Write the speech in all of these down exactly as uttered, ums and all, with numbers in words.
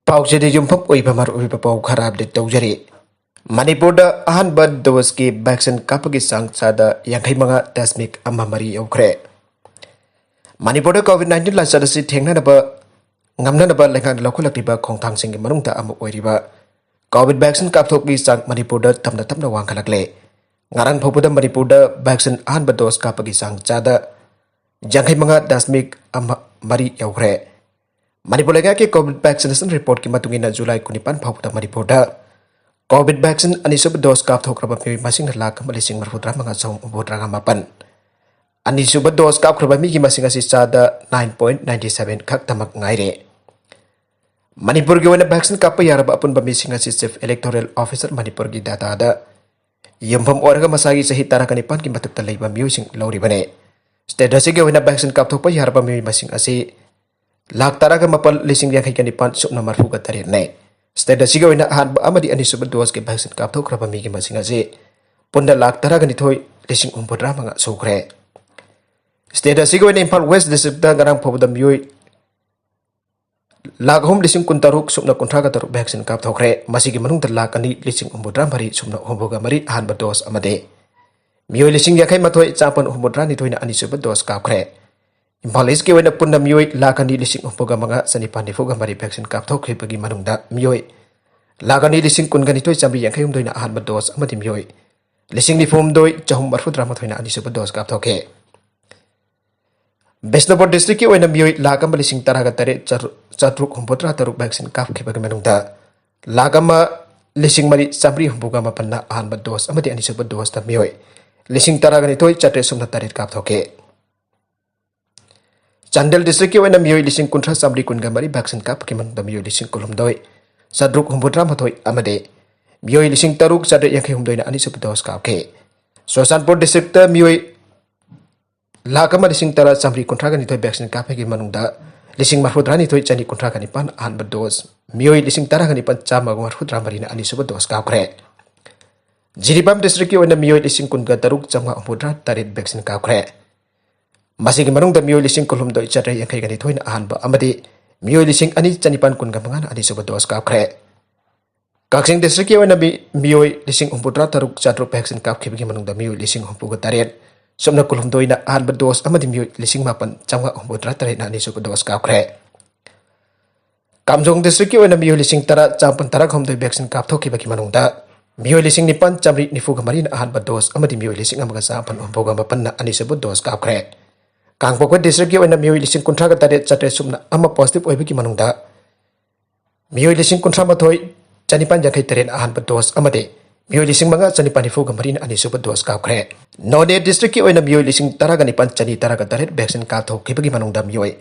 ꯄꯥꯎꯆꯦꯗ ꯌꯨꯝꯐꯝ ꯑꯣꯏꯕ ꯃꯔꯨꯑꯣꯏꯕ ꯄꯥꯎ ꯈꯔ ꯑꯞꯗꯦꯠ ꯇꯧꯖꯔꯤ꯫ ꯃꯅꯤꯄꯨꯔꯗ ꯑꯍꯥꯟꯕ ꯗꯣꯁꯀꯤ ꯚꯦꯛꯁꯤꯟ ꯀꯥꯞꯄꯒꯤ ꯆꯥꯡ ꯆꯥꯗ ꯌꯥꯡꯈꯩ ꯃꯉꯥ ꯗꯁꯃꯤꯛ ꯑꯃ ꯃꯔꯤ ꯌꯧꯈ꯭ꯔꯦ꯫ ꯃꯅꯤꯄꯨꯔꯗ ꯀꯣꯚꯤꯗ ꯅꯥꯏꯟꯇꯤꯟ ꯂꯥꯏꯆꯠ ꯑꯁꯤ ꯊꯦꯡꯅꯅꯕ ꯉꯝꯅꯅꯕ ꯂꯩꯉꯥꯛꯅ ꯂꯧꯈꯠꯂꯛꯂꯤꯕ ꯈꯣꯡꯊꯥꯡꯁꯤꯡꯒꯤ ꯃꯅꯨꯡꯗ ꯑꯃ ꯑꯣꯏꯔꯤꯕ ꯀꯣꯚꯤꯗ ꯚꯦꯛꯁꯤꯟ ꯀꯥꯞꯊꯣꯛꯄꯒꯤ ꯆꯥꯡ ꯃꯅꯤꯄꯨꯔꯗ ꯇꯞꯅ ꯇꯞꯅ ꯋꯥꯡꯈꯠꯂꯛꯂꯦ꯫ ꯉꯔꯥꯡ ꯐꯥꯎꯕꯗ ꯃꯅꯤꯄꯨꯔꯗ ꯚꯦꯛꯁꯤꯟ ꯑꯍꯥꯟꯕ ꯗꯣꯁ ꯀꯥꯞꯄꯒꯤ ꯆꯥꯡ ꯆꯥꯗ ꯌꯥꯡꯈꯩ ꯃꯉꯥ ꯗꯁꯃꯤꯛ ꯑꯃ ꯃꯔꯤ ꯌꯧꯈ꯭ꯔꯦ꯫ ꯃꯅꯤꯄꯨꯔ ꯂꯩꯉꯥꯛꯀꯤ ꯀꯣꯚꯤꯗ ꯚꯦꯛꯁꯤꯅꯦꯁꯟ ꯔꯤꯄꯣꯔꯠꯀꯤ ꯃꯇꯨꯡ ꯏꯟꯅ ꯖꯨꯂꯥꯏ ꯀꯨꯟꯅꯤꯄꯥꯟ ꯐꯥꯎꯕꯗ ꯃꯅꯤꯄꯨꯔꯗ ꯀꯣꯚꯤꯗ ꯚꯦꯛꯁꯤꯟ ꯑꯅꯤꯁꯨꯕ ꯗꯣꯁ ꯀꯥꯞꯊꯣꯛꯈ꯭ꯔꯕ ꯃꯤꯑꯣꯏ ꯃꯁꯤꯡꯅ ꯂꯥꯈ ꯑꯃ ꯂꯤꯁꯤꯡ ꯃꯔꯤꯐꯨ ꯇꯔꯥ ꯃꯉꯥ ꯆꯍꯨꯝ ꯍꯨꯝꯐꯨ ꯇꯔꯥ ꯃꯥꯄꯟ꯫ ꯑꯅꯤꯁꯨꯕ ꯗꯣꯁ ꯀꯥꯞꯈ꯭ꯔꯕ ꯃꯤꯒꯤ ꯃꯁꯤꯡ ꯑꯁꯤ ꯆꯥꯗ ꯅꯥꯏꯟ ꯄꯣꯏꯟꯠ ꯅꯥꯏꯟꯇꯤ ꯁꯚꯦꯟ ꯈꯛꯇꯃꯛ ꯉꯥꯏꯔꯦ꯫ ꯃꯅꯤꯄꯨꯔꯒꯤ ꯑꯣꯏꯅ ꯚꯦꯛꯁꯤꯟ ꯀꯥꯞꯄ ꯌꯥꯔꯕ ꯑꯄꯨꯟꯕ ꯃꯤꯁꯤꯡ ꯑꯁꯤ ꯆꯤꯐ ꯏꯂꯦꯛꯇꯣꯔꯦꯜ ꯑꯣꯐꯤꯁꯥꯔ ꯃꯅꯤꯄꯨꯔꯒꯤ ꯗꯥꯇꯥꯗ ꯌꯨꯝꯐꯝ ꯑꯣꯏꯔꯒ ꯃꯁꯥꯒꯤ ꯆꯍꯤ ꯇꯔꯥꯒ ꯅꯤꯄꯥꯟꯒꯤ ꯃꯊꯛꯇ ꯂꯩꯕ ꯃꯤꯑꯣꯏꯁꯤꯡ ꯂꯧꯔꯤꯕꯅꯤ꯫ ꯁ꯭ꯇꯦꯠ ꯑꯁꯤꯒꯤ ꯑꯣꯏꯅ ꯚꯦꯛꯁꯤꯟ ꯀꯥꯞꯊꯣꯛꯄ ꯌꯥꯔꯕ ꯃꯤꯑꯣꯏ ꯃꯁꯤꯡ ꯑꯁꯤ ꯂꯥꯈ ꯇꯔꯥꯒ ꯃꯥꯄꯜ ꯂꯤꯁꯤꯡ ꯌꯥꯡꯈꯩꯒ ꯅꯤꯄꯥꯟ ꯁꯨꯞꯅ ꯃꯔꯤꯐꯨꯒ ꯇꯔꯦꯠꯅꯤ꯫ ꯁ꯭ꯇꯦꯠ ꯑꯁꯤꯒꯤ ꯑꯣꯏꯅ ꯑꯍꯥꯟꯕ ꯑꯃꯗꯤ ꯑꯅꯤꯁꯨꯕ ꯗꯣꯁꯀꯤ ꯚꯦꯛꯁꯤꯟ ꯀꯥꯞꯊꯣꯛꯈ꯭ꯔꯕ ꯃꯤꯒꯤ ꯃꯁꯤꯡ ꯑꯁꯤ ꯄꯨꯟꯅ ꯂꯥꯈ ꯇꯔꯥꯒ ꯅꯤꯊꯣꯏ ꯂꯤꯁꯤꯡ ꯍꯨꯝꯐꯨꯇꯔꯥ ꯃꯉꯥ ꯁꯨꯈ꯭ꯔꯦ꯫ ꯁ꯭ꯇꯦꯠ ꯑꯁꯤꯒꯤ ꯑꯣꯏꯅ ꯏꯝꯐꯥꯜ ꯋꯦꯁ ꯗꯤꯁꯇ꯭ꯔꯤꯛꯇ ꯉꯔꯥꯡ ꯐꯥꯎꯕꯗ ꯃꯤꯑꯣꯏ ꯂꯥꯈ ꯑꯍꯨꯝ ꯂꯤꯁꯤꯡ ꯀꯨꯟꯇꯔꯨꯛ ꯁꯨꯞꯅ ꯀꯨꯟꯊ꯭ꯔꯥꯒ ꯇꯔꯨꯛ ꯚꯦꯛꯁꯤꯟ ꯀꯥꯞꯊꯣꯛꯈ꯭ꯔꯦ꯫ ꯃꯁꯤꯒꯤ ꯃꯅꯨꯡꯗ ꯂꯥꯈ ꯑꯅꯤ ꯂꯤꯁꯤꯡ ꯍꯨꯝꯐꯨꯇꯔꯥ ꯃꯔꯤ ꯁꯨꯞꯅ ꯍꯨꯝꯐꯨꯒ ꯃꯔꯤ ꯑꯍꯥꯟꯕ ꯗꯣꯁ ꯑꯃꯗꯤ ꯃꯤꯑꯣꯏ ꯂꯤꯁꯤꯡ ꯌꯥꯡꯈꯩ ꯃꯥꯊꯣꯏ ꯆꯥꯄꯟ ꯍꯨꯝꯐꯨꯇꯔꯥ ꯅꯤꯊꯣꯏꯅ ꯑꯅꯤꯁꯨꯕ ꯗꯣꯁ ꯀꯥꯞꯈ꯭ꯔꯦ꯫ ꯏꯝꯐꯥꯜ ꯏꯁꯀꯤ ꯑꯣꯏꯅ ꯄꯨꯟꯅ ꯃꯤꯑꯣꯏ ꯂꯥꯈ ꯑꯅꯤ ꯂꯤꯁꯤꯡ ꯍꯨꯝꯐꯨꯒ ꯃꯉꯥ ꯆꯅꯤꯄꯥꯟ ꯅꯤꯐꯨꯒ ꯃꯔꯤ ꯚꯦꯛꯁꯤꯟ ꯀꯥꯞꯊꯣꯛꯈꯤꯕꯒꯤ ꯃꯅꯨꯡꯗ ꯃꯤꯑꯣꯏ ꯂꯥꯈ ꯑꯅꯤ ꯂꯤꯁꯤꯡ ꯀꯨꯟꯒ ꯅꯤꯊꯣꯏ ꯆꯥꯃꯔꯤ ꯌꯥꯡꯈꯩ ꯍꯨꯝꯗꯣꯏꯅ ꯑꯍꯥꯟꯕ ꯗꯣꯁ ꯑꯃꯗꯤ ꯃꯤꯑꯣꯏ ꯂꯤꯁꯤꯡ ꯅꯤꯐꯨ ꯍꯨꯝꯗꯣꯏ ꯆꯍꯨꯝ ꯃꯔꯤꯐꯨ ꯇꯔꯥ ꯃꯥꯊꯣꯏꯅ ꯑꯅꯤꯁꯨꯕ ꯗꯣꯁ ꯀꯥꯞꯊꯣꯛꯈꯤ꯫ ꯕꯤꯁꯅꯨꯄꯨꯔ ꯗꯤꯁꯇ꯭ꯔꯤꯛꯀꯤ ꯑꯣꯏꯅ ꯃꯤꯑꯣꯏ ꯂꯥꯈ ꯑꯃ ꯂꯤꯁꯤꯡ ꯇꯔꯥꯒ ꯇꯔꯦꯠ ꯆꯥꯇ꯭ꯔꯨꯛ ꯍꯨꯝꯐꯨꯇꯔꯥ ꯇꯔꯨꯛ ꯚꯦꯛꯁꯤꯟ ꯀꯥꯞꯈꯤꯕꯒꯤ ꯃꯅꯨꯡꯗ ꯂꯥꯈ ꯑꯃ ꯂꯤꯁꯤꯡ ꯃꯔꯤ ꯆꯥꯃꯔꯤ ꯍꯨꯝꯐꯨꯒ ꯃꯥꯄꯟꯅ ꯑꯍꯥꯟꯕ ꯗꯣꯁ ꯑꯃꯗꯤ ꯑꯅꯤꯁꯨꯕ ꯗꯣꯁꯇ ꯃꯤꯑꯣꯏ ꯂꯤꯁꯤꯡ ꯇꯔꯥꯒ ꯅꯤꯊꯣꯏ ꯆꯥꯇ꯭ꯔꯦꯠ ꯁꯨꯞꯅ ꯇꯔꯦꯠ ꯀꯥꯞꯊꯣꯛꯈꯤ꯫ ꯆꯥꯟꯗꯦꯜ ꯗꯤꯁꯇ꯭ꯔꯤꯛꯀꯤ ꯑꯣꯏꯅ ꯃꯤꯑꯣꯏ ꯂꯤꯁꯤꯡ ꯀꯨꯟꯊ꯭ꯔꯥ ꯆꯥꯃꯔꯤ ꯀꯨꯟꯒ ꯃꯔꯤ ꯚꯦꯛꯁꯤꯟ ꯀꯥꯞꯄꯒꯤ ꯃꯅꯨꯡꯗ ꯃꯤꯑꯣꯏ ꯂꯤꯁꯤꯡ ꯀꯨꯟꯍꯨꯝꯗꯣꯏ ꯆꯥꯇ꯭ꯔꯨꯛ ꯍꯨꯝꯐꯨꯇꯔꯥ ꯃꯥꯊꯣꯏ ꯑꯃꯗꯤ ꯃꯤꯑꯣꯏ ꯂꯤꯁꯤꯡ ꯇꯔꯨꯛ ꯆꯥꯇ꯭ꯔꯦꯠ ꯌꯥꯡꯈꯩ ꯍꯨꯝꯗꯣꯏꯅ ꯑꯅꯤꯁꯨꯕ ꯗꯣꯁ ꯀꯥꯞꯈꯤ꯫ ꯆꯨꯔꯆꯥꯟꯄꯨꯔ ꯗꯤꯁꯇ꯭ꯔꯤꯛꯇ ꯃꯤꯑꯣꯏ ꯂꯥꯈ ꯑꯃ ꯂꯤꯁꯤꯡ ꯇꯔꯥ ꯆꯥꯃꯔꯤ ꯀꯨꯟꯊ꯭ꯔꯥꯒ ꯅꯤꯊꯣꯏ ꯚꯦꯛꯁꯤꯟ ꯀꯥꯞꯄꯒꯤ ꯃꯅꯨꯡꯗ ꯂꯤꯁꯤꯡ ꯃꯔꯤꯐꯨꯇꯔꯥ ꯅꯤꯊꯣꯏ ꯆꯅꯤ ꯀꯨꯟꯊ꯭ꯔꯥꯒ ꯅꯤꯄꯥꯟ ꯑꯍꯥꯟꯕ ꯗꯣꯁ, ꯃꯤꯑꯣꯏ ꯂꯤꯁꯤꯡ ꯇꯔꯥꯒ ꯅꯤꯄꯥꯟ ꯆꯥꯝꯃꯒ ꯃꯔꯤꯐꯨꯇꯔꯥ ꯃꯔꯤꯅ ꯑꯅꯤꯁꯨꯕ ꯗꯣꯁ ꯀꯥꯞꯈ꯭ꯔꯦ꯫ ꯖꯤꯔꯤꯕꯥꯝ ꯗꯤꯁꯇ꯭ꯔꯤꯛꯀꯤ ꯑꯣꯏꯅ ꯃꯤꯑꯣꯏ ꯂꯤꯁꯤꯡ ꯀꯨꯟꯒ ꯇꯔꯨꯛ ꯆꯥꯝꯃꯉꯥ ꯍꯨꯝꯐꯨꯇꯔꯥ ꯇꯔꯦꯠ ꯚꯦꯛꯁꯤꯟ ꯀꯥꯞꯈ꯭ꯔꯦ꯫ ꯃꯁꯤꯒꯤ ꯃꯅꯨꯡꯗ ꯃꯤꯑꯣꯏ ꯂꯤꯁꯤꯡ ꯀꯨꯟꯍꯨꯝꯗꯣꯏ ꯆꯥꯇ꯭ꯔꯦꯠ ꯌꯥꯡꯈꯩꯒ ꯅꯤꯊꯣꯏꯅ ꯑꯍꯥꯟꯕ ꯑꯃꯗꯤ ꯃꯤꯑꯣꯏ ꯂꯤꯁꯤꯡ ꯑꯅꯤ ꯆꯅꯤꯄꯥꯟ ꯀꯨꯟꯒ ꯃꯉꯥꯅ ꯑꯅꯤꯁꯨꯕ ꯗꯣꯁ ꯀꯥꯞꯈ꯭ꯔꯦ꯫ ꯀꯛꯆꯤꯡ ꯗꯤꯁꯇ꯭ꯔꯤꯛꯀꯤ ꯑꯣꯏꯅ ꯃꯤ-, ꯃꯤꯑꯣꯏ ꯂꯤꯁꯤꯡ ꯍꯨꯝꯐꯨꯇꯔꯥ ꯇꯔꯨꯛ ꯆꯥꯇ꯭ꯔꯨꯛ ꯚꯦꯛꯁꯤꯟ ꯀꯥꯞꯈꯤꯕꯒꯤ ꯃꯅꯨꯡꯗ ꯃꯤꯑꯣꯏ ꯂꯤꯁꯤꯡ ꯍꯨꯝꯐꯨꯒ ꯇꯔꯦꯠ ꯁꯨꯞꯅ ꯀꯨꯟꯍꯨꯝꯗꯣꯏꯅ ꯑꯍꯥꯟꯕ ꯗꯣꯁ ꯑꯃꯗꯤ ꯃꯤꯑꯣꯏ ꯂꯤꯁꯤꯡ ꯃꯥꯄꯟ ꯆꯥꯝꯃꯉꯥ ꯍꯨꯝꯐꯨꯇꯔꯥ ꯇꯔꯦꯠꯅ ꯑꯅꯤꯁꯨꯕ ꯗꯣꯁ ꯀꯥꯞꯈ꯭ꯔꯦ꯫ ꯀꯥꯝꯖꯣꯡ ꯗꯤꯁꯇ꯭ꯔꯤꯛꯀꯤ ꯑꯣꯏꯅ ꯃꯤꯑꯣꯏ ꯂꯤꯁꯤꯡ ꯇꯔꯥ ꯆꯥꯝꯃꯥꯄꯟ ꯇꯔꯥꯍꯨꯝꯗꯣꯏ ꯚꯦꯛꯁꯤꯟ ꯀꯥꯞꯊꯣꯛꯈꯤꯕꯒꯤ ꯃꯅꯨꯡꯗ ꯃꯤꯑꯣꯏ ꯂꯤꯁꯤꯡ ꯅꯤꯄꯥꯟ ꯆꯥꯃꯔꯤ ꯅꯤꯐꯨꯒ ꯃꯔꯤꯅ ꯑꯍꯥꯟꯕ ꯗꯣꯁ ꯑꯃꯗꯤ ꯃꯤꯑꯣꯏ ꯂꯤꯁꯤꯡ ꯑꯃꯒ ꯆꯥꯃꯥꯄꯟ ꯍꯨꯝꯐꯨꯒ ꯃꯥꯄꯟꯅ ꯑꯅꯤꯁꯨꯕ ꯗꯣꯁ ꯀꯥꯞꯈ꯭ꯔꯦ꯫ ꯀꯥꯡꯄꯣꯛꯄꯤ ꯗꯤꯁꯇ꯭ꯔꯤꯛꯀꯤ ꯑꯣꯏꯅ ꯃꯤꯑꯣꯏ ꯂꯤꯁꯤꯡ ꯀꯨꯟꯊ꯭ꯔꯥꯒ ꯇꯔꯦꯠ ꯆꯥꯇ꯭ꯔꯦꯠ ꯁꯨꯞꯅ ꯑꯃ ꯄꯣꯖꯤꯇꯤꯚ ꯑꯣꯏꯕꯒꯤ ꯃꯅꯨꯡꯗ ꯃꯤꯑꯣꯏ ꯂꯤꯁꯤꯡ ꯀꯨꯟꯊ꯭ꯔꯥ ꯃꯥꯊꯣꯏ ꯆꯅꯤꯄꯥꯟ ꯌꯥꯡꯈꯩ ꯇꯔꯦꯠꯅ ꯑꯍꯥꯟꯕ ꯗꯣꯁ ꯑꯃꯗꯤ ꯃꯤꯑꯣꯏ ꯂꯤꯁꯤꯡ ꯃꯉꯥ ꯆꯅꯤꯄꯥꯟ ꯅꯤꯐꯨꯒ ꯃꯔꯤꯅ ꯑꯅꯤꯁꯨꯕ ꯗꯣꯁ ꯀꯥꯞꯈ꯭ꯔꯦ꯫ ꯅꯣꯅꯦ ꯗꯤꯁꯇ꯭ꯔꯤꯛꯀꯤ ꯑꯣꯏꯅ ꯃꯤꯑꯣꯏ ꯂꯤꯁꯤꯡ ꯇꯔꯥꯒ ꯅꯤꯄꯥꯟ ꯆꯅꯤ ꯇꯔꯥꯒ ꯇꯔꯦꯠ ꯚꯦꯛꯁꯤꯟ ꯀꯥꯞꯊꯣꯛꯈꯤꯕꯒꯤ ꯃꯅꯨꯡꯗ ꯃꯤꯑꯣꯏ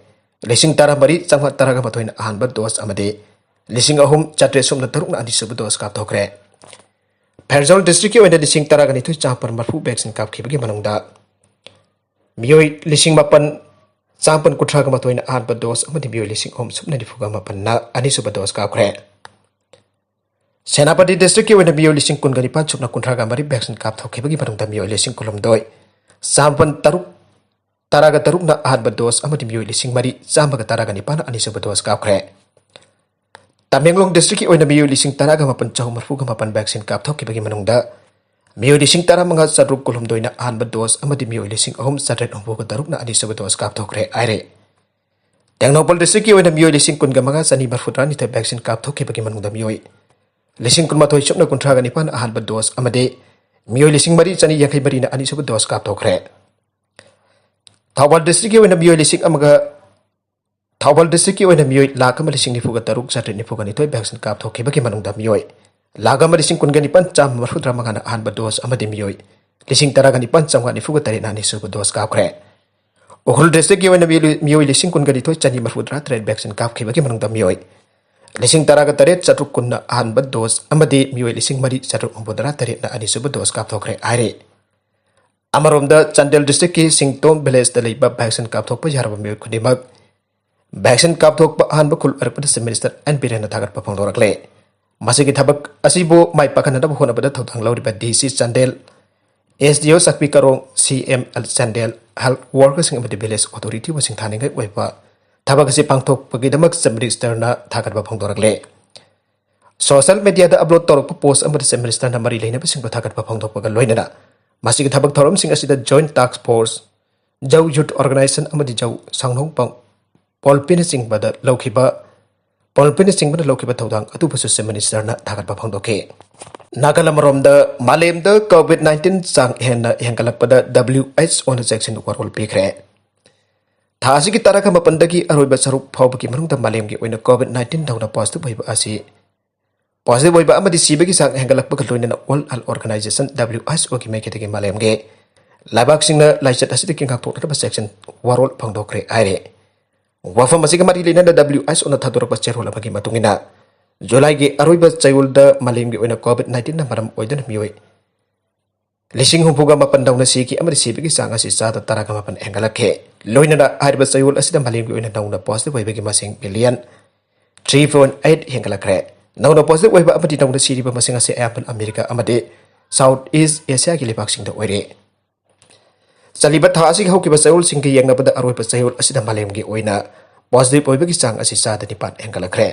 ꯂꯤꯁꯤꯡ ꯇꯔꯥꯃꯔꯤ ꯆꯥꯝꯃꯉꯥ ꯇꯔꯥꯒ ꯃꯥꯊꯣꯏꯅ ꯑꯍꯥꯟꯕ ꯗꯣꯁ ꯑꯃꯗꯤ ꯂꯤꯁꯤꯡ ꯑꯍꯨꯝ ꯆꯥꯇ꯭ꯔꯦꯠ ꯁꯨꯞꯅ ꯇꯔꯨꯛꯅ ꯑꯅꯤꯁꯨꯕ ꯗꯣꯁ ꯀꯥꯞꯊꯣꯛꯈ꯭ꯔꯦ꯫ ꯐꯦꯔꯖꯥꯎꯜ ꯗꯤꯁꯇ꯭ꯔꯤꯛꯀꯤ ꯑꯣꯏꯅ ꯂꯤꯁꯤꯡ ꯇꯔꯥꯒ ꯅꯤꯊꯣꯏ ꯆꯥꯝꯃꯥꯄꯟ ꯃꯔꯤꯐꯨ ꯚꯦꯛꯁꯤꯟ ꯀꯥꯞꯈꯤꯕꯒꯤ ꯃꯅꯨꯡꯗ ꯃꯤꯑꯣꯏ ꯂꯤꯁꯤꯡ ꯃꯥꯄꯟ ꯆꯥꯝꯃꯥꯄꯟ ꯀꯨꯟꯊ꯭ꯔꯥꯒ ꯃꯥꯊꯣꯏꯅ ꯑꯍꯥꯟꯕ ꯗꯣꯁ ꯑꯃꯗꯤ ꯃꯤꯑꯣꯏ ꯂꯤꯁꯤꯡ ꯑꯍꯨꯝ ꯁꯨꯞꯅ ꯅꯤꯐꯨꯒ ꯃꯥꯄꯟꯅ ꯑꯅꯤꯁꯨꯕ ꯗꯣꯁ ꯀꯥꯞꯈ꯭ꯔꯦ꯫ ꯁꯦꯅꯥꯄꯇꯤ ꯗꯤꯁꯇ꯭ꯔꯤꯛꯀꯤ ꯑꯣꯏꯅ ꯃꯤꯑꯣꯏ ꯂꯤꯁꯤꯡ ꯀꯨꯟꯒ ꯅꯤꯄꯥꯟ ꯁꯨꯞꯅ ꯀꯨꯟꯊ꯭ꯔꯥꯒ ꯃꯔꯤ ꯚꯦꯛꯁꯤꯟ ꯀꯥꯞꯊꯣꯛꯈꯤꯕꯒꯤ ꯃꯅꯨꯡꯗ ꯃꯤꯑꯣꯏ ꯂꯤꯁꯤꯡ ꯀꯨꯟꯍꯨꯝꯗꯣꯏ ꯆꯥꯝꯃꯥꯄꯟ ꯇꯔꯨꯛ ꯇꯔꯥꯒ ꯇꯔꯨꯛꯅ ꯑꯍꯥꯟꯕ ꯗꯣꯁ ꯑꯃꯗꯤ ꯃꯤꯑꯣꯏ ꯂꯤꯁꯤꯡ ꯃꯔꯤ ꯆꯥꯝꯃꯒ ꯇꯔꯥꯒ ꯅꯤꯄꯥꯟꯅ ꯑꯅꯤꯁꯨꯕ ꯗꯣꯁ ꯀꯥꯞꯈ꯭ꯔꯦ꯫ ꯇꯃꯦꯡꯂꯣꯡ ꯗꯤꯁꯇ꯭ꯔꯤꯛꯀꯤ ꯑꯣꯏꯅ ꯃꯤꯑꯣꯏ ꯂꯤꯁꯤꯡ ꯇꯔꯥꯒ ꯃꯥꯄꯟ ꯆꯍꯨꯝ ꯃꯔꯤꯐꯨꯒ ꯃꯥꯄꯟ ꯚꯦꯛꯁꯤꯟ ꯀꯥꯞꯊꯣꯛꯈꯤꯕꯒꯤ ꯃꯅꯨꯡꯗ ꯃꯤꯑꯣꯏ ꯂꯤꯁꯤꯡ ꯇꯔꯥꯃꯉꯥ ꯆꯥꯇ꯭ꯔꯨꯛ ꯀꯨꯟꯍꯨꯝꯗꯣꯏꯅ ꯑꯍꯥꯟꯕ ꯗꯣꯁ ꯑꯃꯗꯤ ꯃꯤꯑꯣꯏ ꯂꯤꯁꯤꯡ ꯑꯍꯨꯝ ꯆꯥꯇ꯭ꯔꯦꯠ ꯍꯨꯝꯐꯨꯒ ꯇꯔꯨꯛꯅ ꯑꯅꯤꯁꯨꯕ ꯗꯣꯁ ꯀꯥꯞꯊꯣꯛꯈ꯭ꯔꯦ ꯍꯥꯏꯔꯦ꯫ ꯇꯦꯡꯅꯧꯄꯜ ꯗꯤꯁꯇ꯭ꯔꯤꯛꯀꯤ ꯑꯣꯏꯅ ꯃꯤꯑꯣꯏ ꯂꯤꯁꯤꯡ ꯀꯨꯟꯒ ꯃꯉꯥ ꯆꯅꯤ ꯃꯔꯤꯐꯨꯇꯔꯥꯅꯤꯊꯣꯏ ꯚꯦꯛꯁꯤꯟ ꯀꯥꯞꯊꯣꯛꯈꯤꯕꯒꯤ ꯃꯅꯨꯡꯗ ꯃꯤꯑꯣꯏ ꯂꯤꯁꯤꯡ ꯀꯨꯟꯃꯥꯊꯣꯏ ꯁꯨꯞꯅ ꯀꯨꯟꯊ꯭ꯔꯥꯒ ꯅꯤꯄꯥꯟ ꯑꯍꯥꯟꯕ ꯗꯣꯁ ꯑꯃꯗꯤ ꯃꯤꯑꯣꯏ ꯂꯤꯁꯤꯡ ꯃꯔꯤ ꯆꯅꯤ ꯌꯥꯡꯈꯩ ꯃꯔꯤꯅ ꯑꯅꯤꯁꯨꯕ ꯗꯣꯁ ꯀꯥꯞꯊꯣꯛꯈ꯭ꯔꯦ꯫ ꯊꯧꯕꯥꯜ ꯗꯤꯁꯇ꯭ꯔꯤꯛꯀꯤ ꯑꯣꯏꯅ ꯃꯤꯑꯣꯏ ꯂꯤꯁꯤꯡ ꯑꯃꯒ, ꯊꯧꯕꯥꯜ ꯗꯤꯁꯇ꯭ꯔꯤꯛꯀꯤ ꯑꯣꯏꯅ ꯃꯤꯑꯣꯏ ꯂꯥꯈ ꯑꯃ ꯂꯤꯁꯤꯡ ꯅꯤꯐꯨꯒ ꯇꯔꯨꯛ ꯆꯥꯇ꯭ꯔꯦꯠ ꯅꯤꯐꯨꯒ ꯅꯤꯊꯣꯏ ꯚꯦꯛꯁꯤꯟ ꯀꯥꯞꯊꯣꯛꯈꯤꯕꯒꯤ ꯃꯅꯨꯡꯗ ꯃꯤꯑꯣꯏ ꯂꯥꯈ ꯑꯃ ꯂꯤꯁꯤꯡ ꯀꯨꯟꯒ ꯅꯤꯄꯥꯟ ꯆꯥꯝꯃ ꯃꯔꯤꯐꯨꯇꯔꯥ ꯃꯉꯥꯅ ꯑꯍꯥꯟꯕ ꯗꯣꯁ ꯑꯃꯗꯤ ꯃꯤꯑꯣꯏ ꯂꯤꯁꯤꯡ ꯇꯔꯥꯒ ꯅꯤꯄꯥꯟ ꯆꯥꯝꯃꯉꯥ ꯅꯤꯐꯨꯒ ꯇꯔꯦꯠꯅ ꯑꯅꯤꯁꯨꯕ ꯗꯣꯁ ꯀꯥꯞꯈ꯭ꯔꯦ꯫ ꯎꯈ꯭ꯔꯨꯜ ꯗꯤꯁꯇ꯭ꯔꯤꯛꯀꯤ ꯑꯣꯏꯅ ꯃꯤꯑꯣꯏ, ꯃꯤꯑꯣꯏ ꯂꯤꯁꯤꯡ ꯀꯨꯟꯒ ꯅꯤꯊꯣꯏ ꯆꯅꯤ ꯃꯔꯤꯐꯨꯇꯔꯥ ꯇꯔꯦꯠ ꯚꯦꯛꯁꯤꯟ ꯀꯥꯞꯈꯤꯕꯒꯤ ꯃꯅꯨꯡꯗ ꯃꯤꯑꯣꯏ ꯂꯤꯁꯤꯡ ꯇꯔꯥꯒ ꯇꯔꯦꯠ ꯆꯥꯇ꯭ꯔꯨꯛ ꯀꯨꯟꯅ ꯑꯍꯥꯟꯕ ꯗꯣꯁ ꯑꯃꯗꯤ ꯃꯤꯑꯣꯏ ꯂꯤꯁꯤꯡ ꯃꯔꯤ ꯆꯥꯇ꯭ꯔꯨꯛ ꯍꯨꯝꯐꯨꯇꯔꯥ ꯇꯔꯦꯠꯅ ꯑꯅꯤꯁꯨꯕ ꯗꯣꯁ ꯀꯥꯞꯊꯣꯛꯈ꯭ꯔꯦ ꯍꯥꯏꯔꯤ꯫ ꯑꯃꯔꯣꯝꯗ ꯆꯥꯟꯗꯦꯜ ꯗꯤꯁꯇ꯭ꯔꯤꯛꯀꯤ ꯁꯤꯡꯇꯣꯝ ꯚꯤꯂꯦꯖꯇ ꯂꯩꯕ ꯚꯦꯛꯁꯤꯟ ꯀꯥꯞꯊꯣꯛꯄ ꯌꯥꯔꯕ ꯃꯤꯑꯣꯏ ꯈꯨꯗꯤꯡꯃꯛ ꯚꯦꯛꯁꯤꯟ ꯀꯥꯞꯊꯣꯛꯄ ꯑꯍꯥꯟꯕ ꯈꯨꯜ ꯑꯣꯏꯔꯛꯄꯗ ꯆꯤꯐ ꯃꯤꯅꯤꯁꯇꯔ ꯑꯦꯟ ꯕꯤꯔꯦꯟꯅ ꯊꯥꯒꯠꯄ ꯐꯣꯡꯗꯣꯔꯛꯂꯦ꯫ ꯃꯁꯤꯒꯤ ꯊꯕꯛ ꯑꯁꯤꯕꯨ ꯃꯥꯏ ꯄꯥꯛꯍꯟꯅꯕ ꯍꯣꯠꯅꯕꯗ ꯊꯧꯗꯥꯡ ꯂꯧꯔꯤꯕ ꯗꯤ ꯁꯤ ꯆꯥꯟꯗꯦꯜ, ꯑꯦꯁ ꯗꯤ ꯑꯣ ꯆꯥꯛꯄꯤ ꯀꯔꯣꯡ, ꯁꯤ ꯑꯦꯝ ꯑꯦꯜ ꯆꯥꯟꯗꯦꯜ, ꯍꯦꯜꯊ ꯋꯥꯔꯀꯔꯁꯤꯡ ꯑꯃꯗꯤ ꯚꯤꯂꯦꯖ ꯑꯣꯊꯣꯔꯤꯇꯤꯕꯨ ꯁꯤꯡꯊꯥꯅꯤꯡꯉꯥꯏ ꯑꯣꯏꯕ ꯊꯕꯛ ꯑꯁꯤ ꯄꯥꯡꯊꯣꯛꯄꯒꯤꯗꯃꯛ Chief Minister ꯅ ꯊꯥꯒꯠꯄ ꯐꯣꯡꯗꯣꯔꯛꯂꯦ꯫ Social media ꯗ upload ꯇꯧꯔꯛꯄ post ꯑꯃꯗ Chief Minister ꯅ ꯃꯔꯤ ꯂꯩꯅꯕꯁꯤꯡꯕꯨ ꯊꯥꯒꯠꯄ ꯐꯣꯡꯗꯣꯛꯄꯒ ꯂꯣꯏꯅꯅ ꯃꯁꯤꯒꯤ ꯊꯕꯛ ꯊꯧꯔꯝꯁꯤꯡ ꯑꯁꯤꯗ Joint Task Force, ꯖꯧ Youth Organisation ꯑꯃꯗꯤ ꯖꯧ ꯁꯥꯡꯅꯣꯡ ꯄꯥꯎ ꯄꯣꯜꯄꯤꯅꯆꯤꯡꯕꯗ ꯂꯧꯈꯤꯕ, ꯄꯣꯜꯄꯤꯅꯆꯤꯡꯕꯅ ꯂꯧꯈꯤꯕ ꯊꯧꯗꯥꯡ ꯑꯗꯨꯕꯨꯁꯨ Chief Minister ꯅ ꯊꯥꯒꯠꯄ ꯐꯣꯡꯗꯣꯛꯈꯤ꯫ ꯅꯥꯒꯥꯂꯦꯟ ꯑꯃꯔꯣꯝꯗ ꯃꯥꯂꯦꯝꯗ COVID nineteen ꯆꯥꯡ ꯍꯦꯟꯅ ꯍꯦꯟꯒꯠꯂꯛꯄꯗ W H O ꯅ ꯆꯦꯛꯁꯤꯟ ꯋꯥꯔꯣꯜ ꯄꯤꯈ꯭ꯔꯦ꯫ ꯊꯥ ꯑꯁꯤꯒꯤ ꯇꯔꯥꯒ ꯃꯥꯄꯟꯗꯒꯤ ꯑꯔꯣꯏꯕ ꯁꯔꯨꯛ ꯐꯥꯎꯕꯒꯤ ꯃꯅꯨꯡꯗ ꯃꯥꯂꯦꯝꯒꯤ ꯑꯣꯏꯅ COVID nineteen ꯅꯧꯅ positive ꯑꯣꯏꯕ ꯑꯁꯤ, positive ꯑꯣꯏꯕ ꯑꯃꯗꯤ ꯁꯤꯕꯒꯤ ꯆꯥꯡ ꯍꯦꯟꯒꯠꯂꯛꯄꯒ ꯂꯣꯏꯅꯅ World Health Organization, W H O ꯒꯤ ꯃꯥꯏꯀꯩꯗꯒꯤ ꯃꯥꯂꯦꯝꯒꯤ ꯂꯩꯕꯥꯛꯁꯤꯡꯅ ꯂꯥꯏꯆꯠ ꯑꯁꯤꯗꯒꯤ ꯉꯥꯛꯊꯣꯛꯅꯅꯕ ꯆꯦꯛꯁꯤꯟ ꯋꯥꯔꯣꯜ ꯐꯣꯡꯗꯣꯛꯈ꯭ꯔꯦ ꯍꯥꯏꯔꯦ꯫ ꯋꯥꯐꯝ ꯑꯁꯤꯒ ꯃꯔꯤ ꯂꯩꯅꯅ W H O ꯅ ꯊꯥꯗꯣꯔꯛꯄ ꯆꯦꯔꯣꯜ ꯑꯃꯒꯤ ꯃꯇꯨꯡ ꯏꯟꯅ, ꯖꯨꯂꯥꯏꯒꯤ ꯑꯔꯣꯏꯕ ꯆꯌꯣꯜꯗ ꯃꯥꯂꯦꯝꯒꯤ ꯑꯣꯏꯅ COVID nineteen ꯅ ꯃꯔꯝ ꯑꯣꯏꯗꯨꯅ ꯃꯤꯑꯣꯏ ꯂꯤꯁꯤꯡ ꯍꯨꯝꯐꯨꯒ ꯃꯥꯄꯟ ꯅꯧꯅ ꯁꯤꯈꯤ ꯑꯃꯗꯤ ꯁꯤꯕꯒꯤ ꯆꯥꯡ ꯑꯁꯤ ꯆꯥꯗ ꯇꯔꯥꯒ ꯃꯥꯄꯟ ꯍꯦꯟꯒꯠꯂꯛꯈꯤ꯫ ꯂꯣꯏꯅꯅ ꯍꯥꯏꯔꯤꯕ ꯆꯌꯣꯜ ꯑꯁꯤꯗ ꯃꯥꯂꯦꯝꯒꯤ ꯑꯣꯏꯅ ꯅꯧꯅ positive ꯑꯣꯏꯕꯒꯤ ꯃꯁꯤꯡ million three point eight ꯍꯦꯟꯒꯠꯂꯛꯈ꯭ꯔꯦ꯫ ꯅꯧꯅ positive ꯑꯣꯏꯕ ꯑꯃꯗꯤ ꯅꯧꯅ ꯁꯤꯔꯤꯕ ꯃꯁꯤꯡ ꯑꯁꯤ ꯑꯌꯥꯝꯕꯅ ꯑꯃꯦꯔꯤꯀꯥ ꯑꯃꯗꯤ South East Asia ꯒꯤ ꯂꯩꯕꯥꯛꯁꯤꯡꯗ ꯑꯣꯏꯔꯤ꯫ ꯆꯠꯂꯤꯕ ꯊꯥ ꯑꯁꯤꯒꯤ ꯍꯧꯈꯤꯕ ꯆꯌꯣꯜꯁꯤꯡꯒ ꯌꯦꯡꯅꯕꯗ ꯑꯔꯣꯏꯕ ꯆꯌꯣꯜ ꯑꯁꯤꯗ ꯃꯥꯂꯦꯝꯒꯤ ꯑꯣꯏꯅ positive ꯑꯣꯏꯕꯒꯤ ꯆꯥꯡ ꯑꯁꯤ ꯆꯥꯗ ꯅꯤꯄꯥꯟ ꯍꯦꯟꯒꯠꯂꯛꯈ꯭ꯔꯦ꯫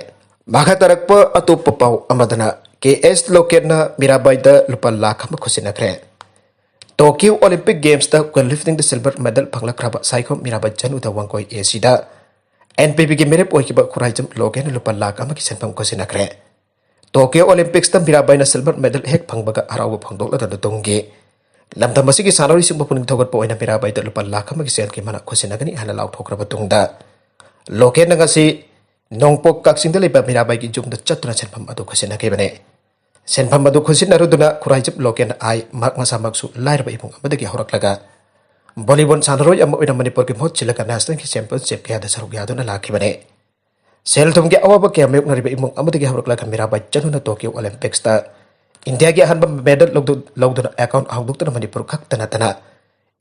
ꯃꯈꯥ ꯇꯥꯔꯛꯄ ꯑꯇꯣꯞꯄ ꯄꯥꯎ ꯑꯃꯗꯅ, K S ꯂꯣꯀꯦꯟꯅ ꯃꯤꯔꯥꯕꯥꯏꯗ ꯂꯨꯄꯥ ꯂꯥꯈ ꯑꯃ ꯈꯨꯠꯁꯤꯟꯅꯈ꯭ꯔꯦ꯫ Tokyo Olympic Games ꯇ weightlifting the silver medal ꯐꯪꯂꯛꯈ꯭ꯔꯕ Saikhom Mirabai ꯆꯅꯨꯗ Wangoi A C the N P P ꯒꯤ ꯃꯤꯔꯦꯞ ꯑꯣꯏꯈꯤꯕ ꯈꯨꯔꯥꯏꯖꯝ ꯂꯣꯀꯦꯟꯅ ꯂꯨꯄꯥ ꯂꯥꯈ ꯑꯃꯒꯤ ꯁꯦꯟꯐꯝ ꯈꯨꯠꯁꯤꯟꯅꯈ꯭ꯔꯦ꯫ Tokyo Olympics ꯇ ꯃꯤꯔꯥꯕꯥꯏꯅ silver medal ꯍꯦꯛ ꯐꯪꯕꯒ ꯍꯔꯥꯎꯕ ꯐꯣꯡꯗꯣꯛꯂꯗꯨꯅ ꯇꯨꯡꯒꯤ ꯂꯝꯗꯝ ꯑꯁꯤꯒꯤ ꯁꯥꯟꯅꯔꯣꯏꯁꯤꯡꯕꯨ ꯄꯨꯛꯅꯤꯡ ꯊꯧꯒꯠꯄ ꯑꯣꯏꯅ ꯃꯤꯔꯥꯕꯥꯏꯗ ꯂꯨꯄꯥ ꯂꯥꯈ ꯑꯃꯒꯤ ꯁꯦꯜꯒꯤ ꯃꯅꯥ ꯈꯨꯠꯁꯤꯟꯅꯒꯅꯤ ꯍꯥꯏꯅ ꯂꯥꯎꯊꯣꯛꯈ꯭ꯔꯕ ꯇꯨꯡꯗ, ꯂꯣꯀꯦꯟꯅ ꯉꯁꯤ ꯅꯣꯡꯄꯣꯛ ꯀꯛꯆꯤꯡꯗ ꯂꯩꯕ ꯃꯤꯔꯥꯕꯥꯏꯒꯤ ꯌꯨꯝꯗ ꯆꯠꯇꯨꯅ ꯁꯦꯟꯐꯝ ꯑꯗꯨ ꯈꯨꯠꯁꯤꯟꯅꯈꯤꯕꯅꯤ꯫ ꯁꯦꯟꯐꯝ ꯑꯗꯨ ꯈꯨꯠꯁꯤꯟꯅꯔꯨꯗꯨꯅ ꯈꯨꯔꯥꯏꯖꯝ ꯂꯣꯀꯦꯟ ꯑꯥꯏ ꯃꯍꯥꯛ ꯃꯁꯥꯃꯛꯁꯨ ꯂꯥꯏꯔꯕ ꯏꯃꯨꯡ ꯑꯃꯗꯒꯤ ꯍꯧꯔꯛꯂꯒ volleyball ꯁꯥꯟꯅꯔꯣꯏ ꯑꯃ ꯑꯣꯏꯅ ꯃꯅꯤꯄꯨꯔꯒꯤ ꯃꯍꯨꯠ ꯁꯤꯜꯂꯒ national ꯒꯤ championship ꯀꯌꯥꯗ ꯁꯔꯨꯛ ꯌꯥꯗꯨꯅ ꯂꯥꯛꯈꯤꯕꯅꯤ꯫ ꯁꯦꯜ ꯊꯨꯝꯒꯤ ꯑꯋꯥꯕ ꯀꯌꯥ ꯃꯥꯌꯣꯛꯅꯔꯤꯕ ꯏꯃꯨꯡ ꯑꯃꯗꯒꯤ ꯍꯧꯔꯛꯂꯒ ꯃꯤꯔꯥꯕꯥꯏ ꯆꯅꯨꯅ Tokyo Olympics ꯇ ꯏꯟꯗꯤꯌꯥꯒꯤ ꯑꯍꯥꯟꯕ medal ꯂꯧꯗꯨ-, ꯂꯧꯗꯨꯅ account ꯍꯧꯗꯣꯛꯇꯨꯅ ꯃꯅꯤꯄꯨꯔ ꯈꯛꯇ ꯅꯠꯇꯅ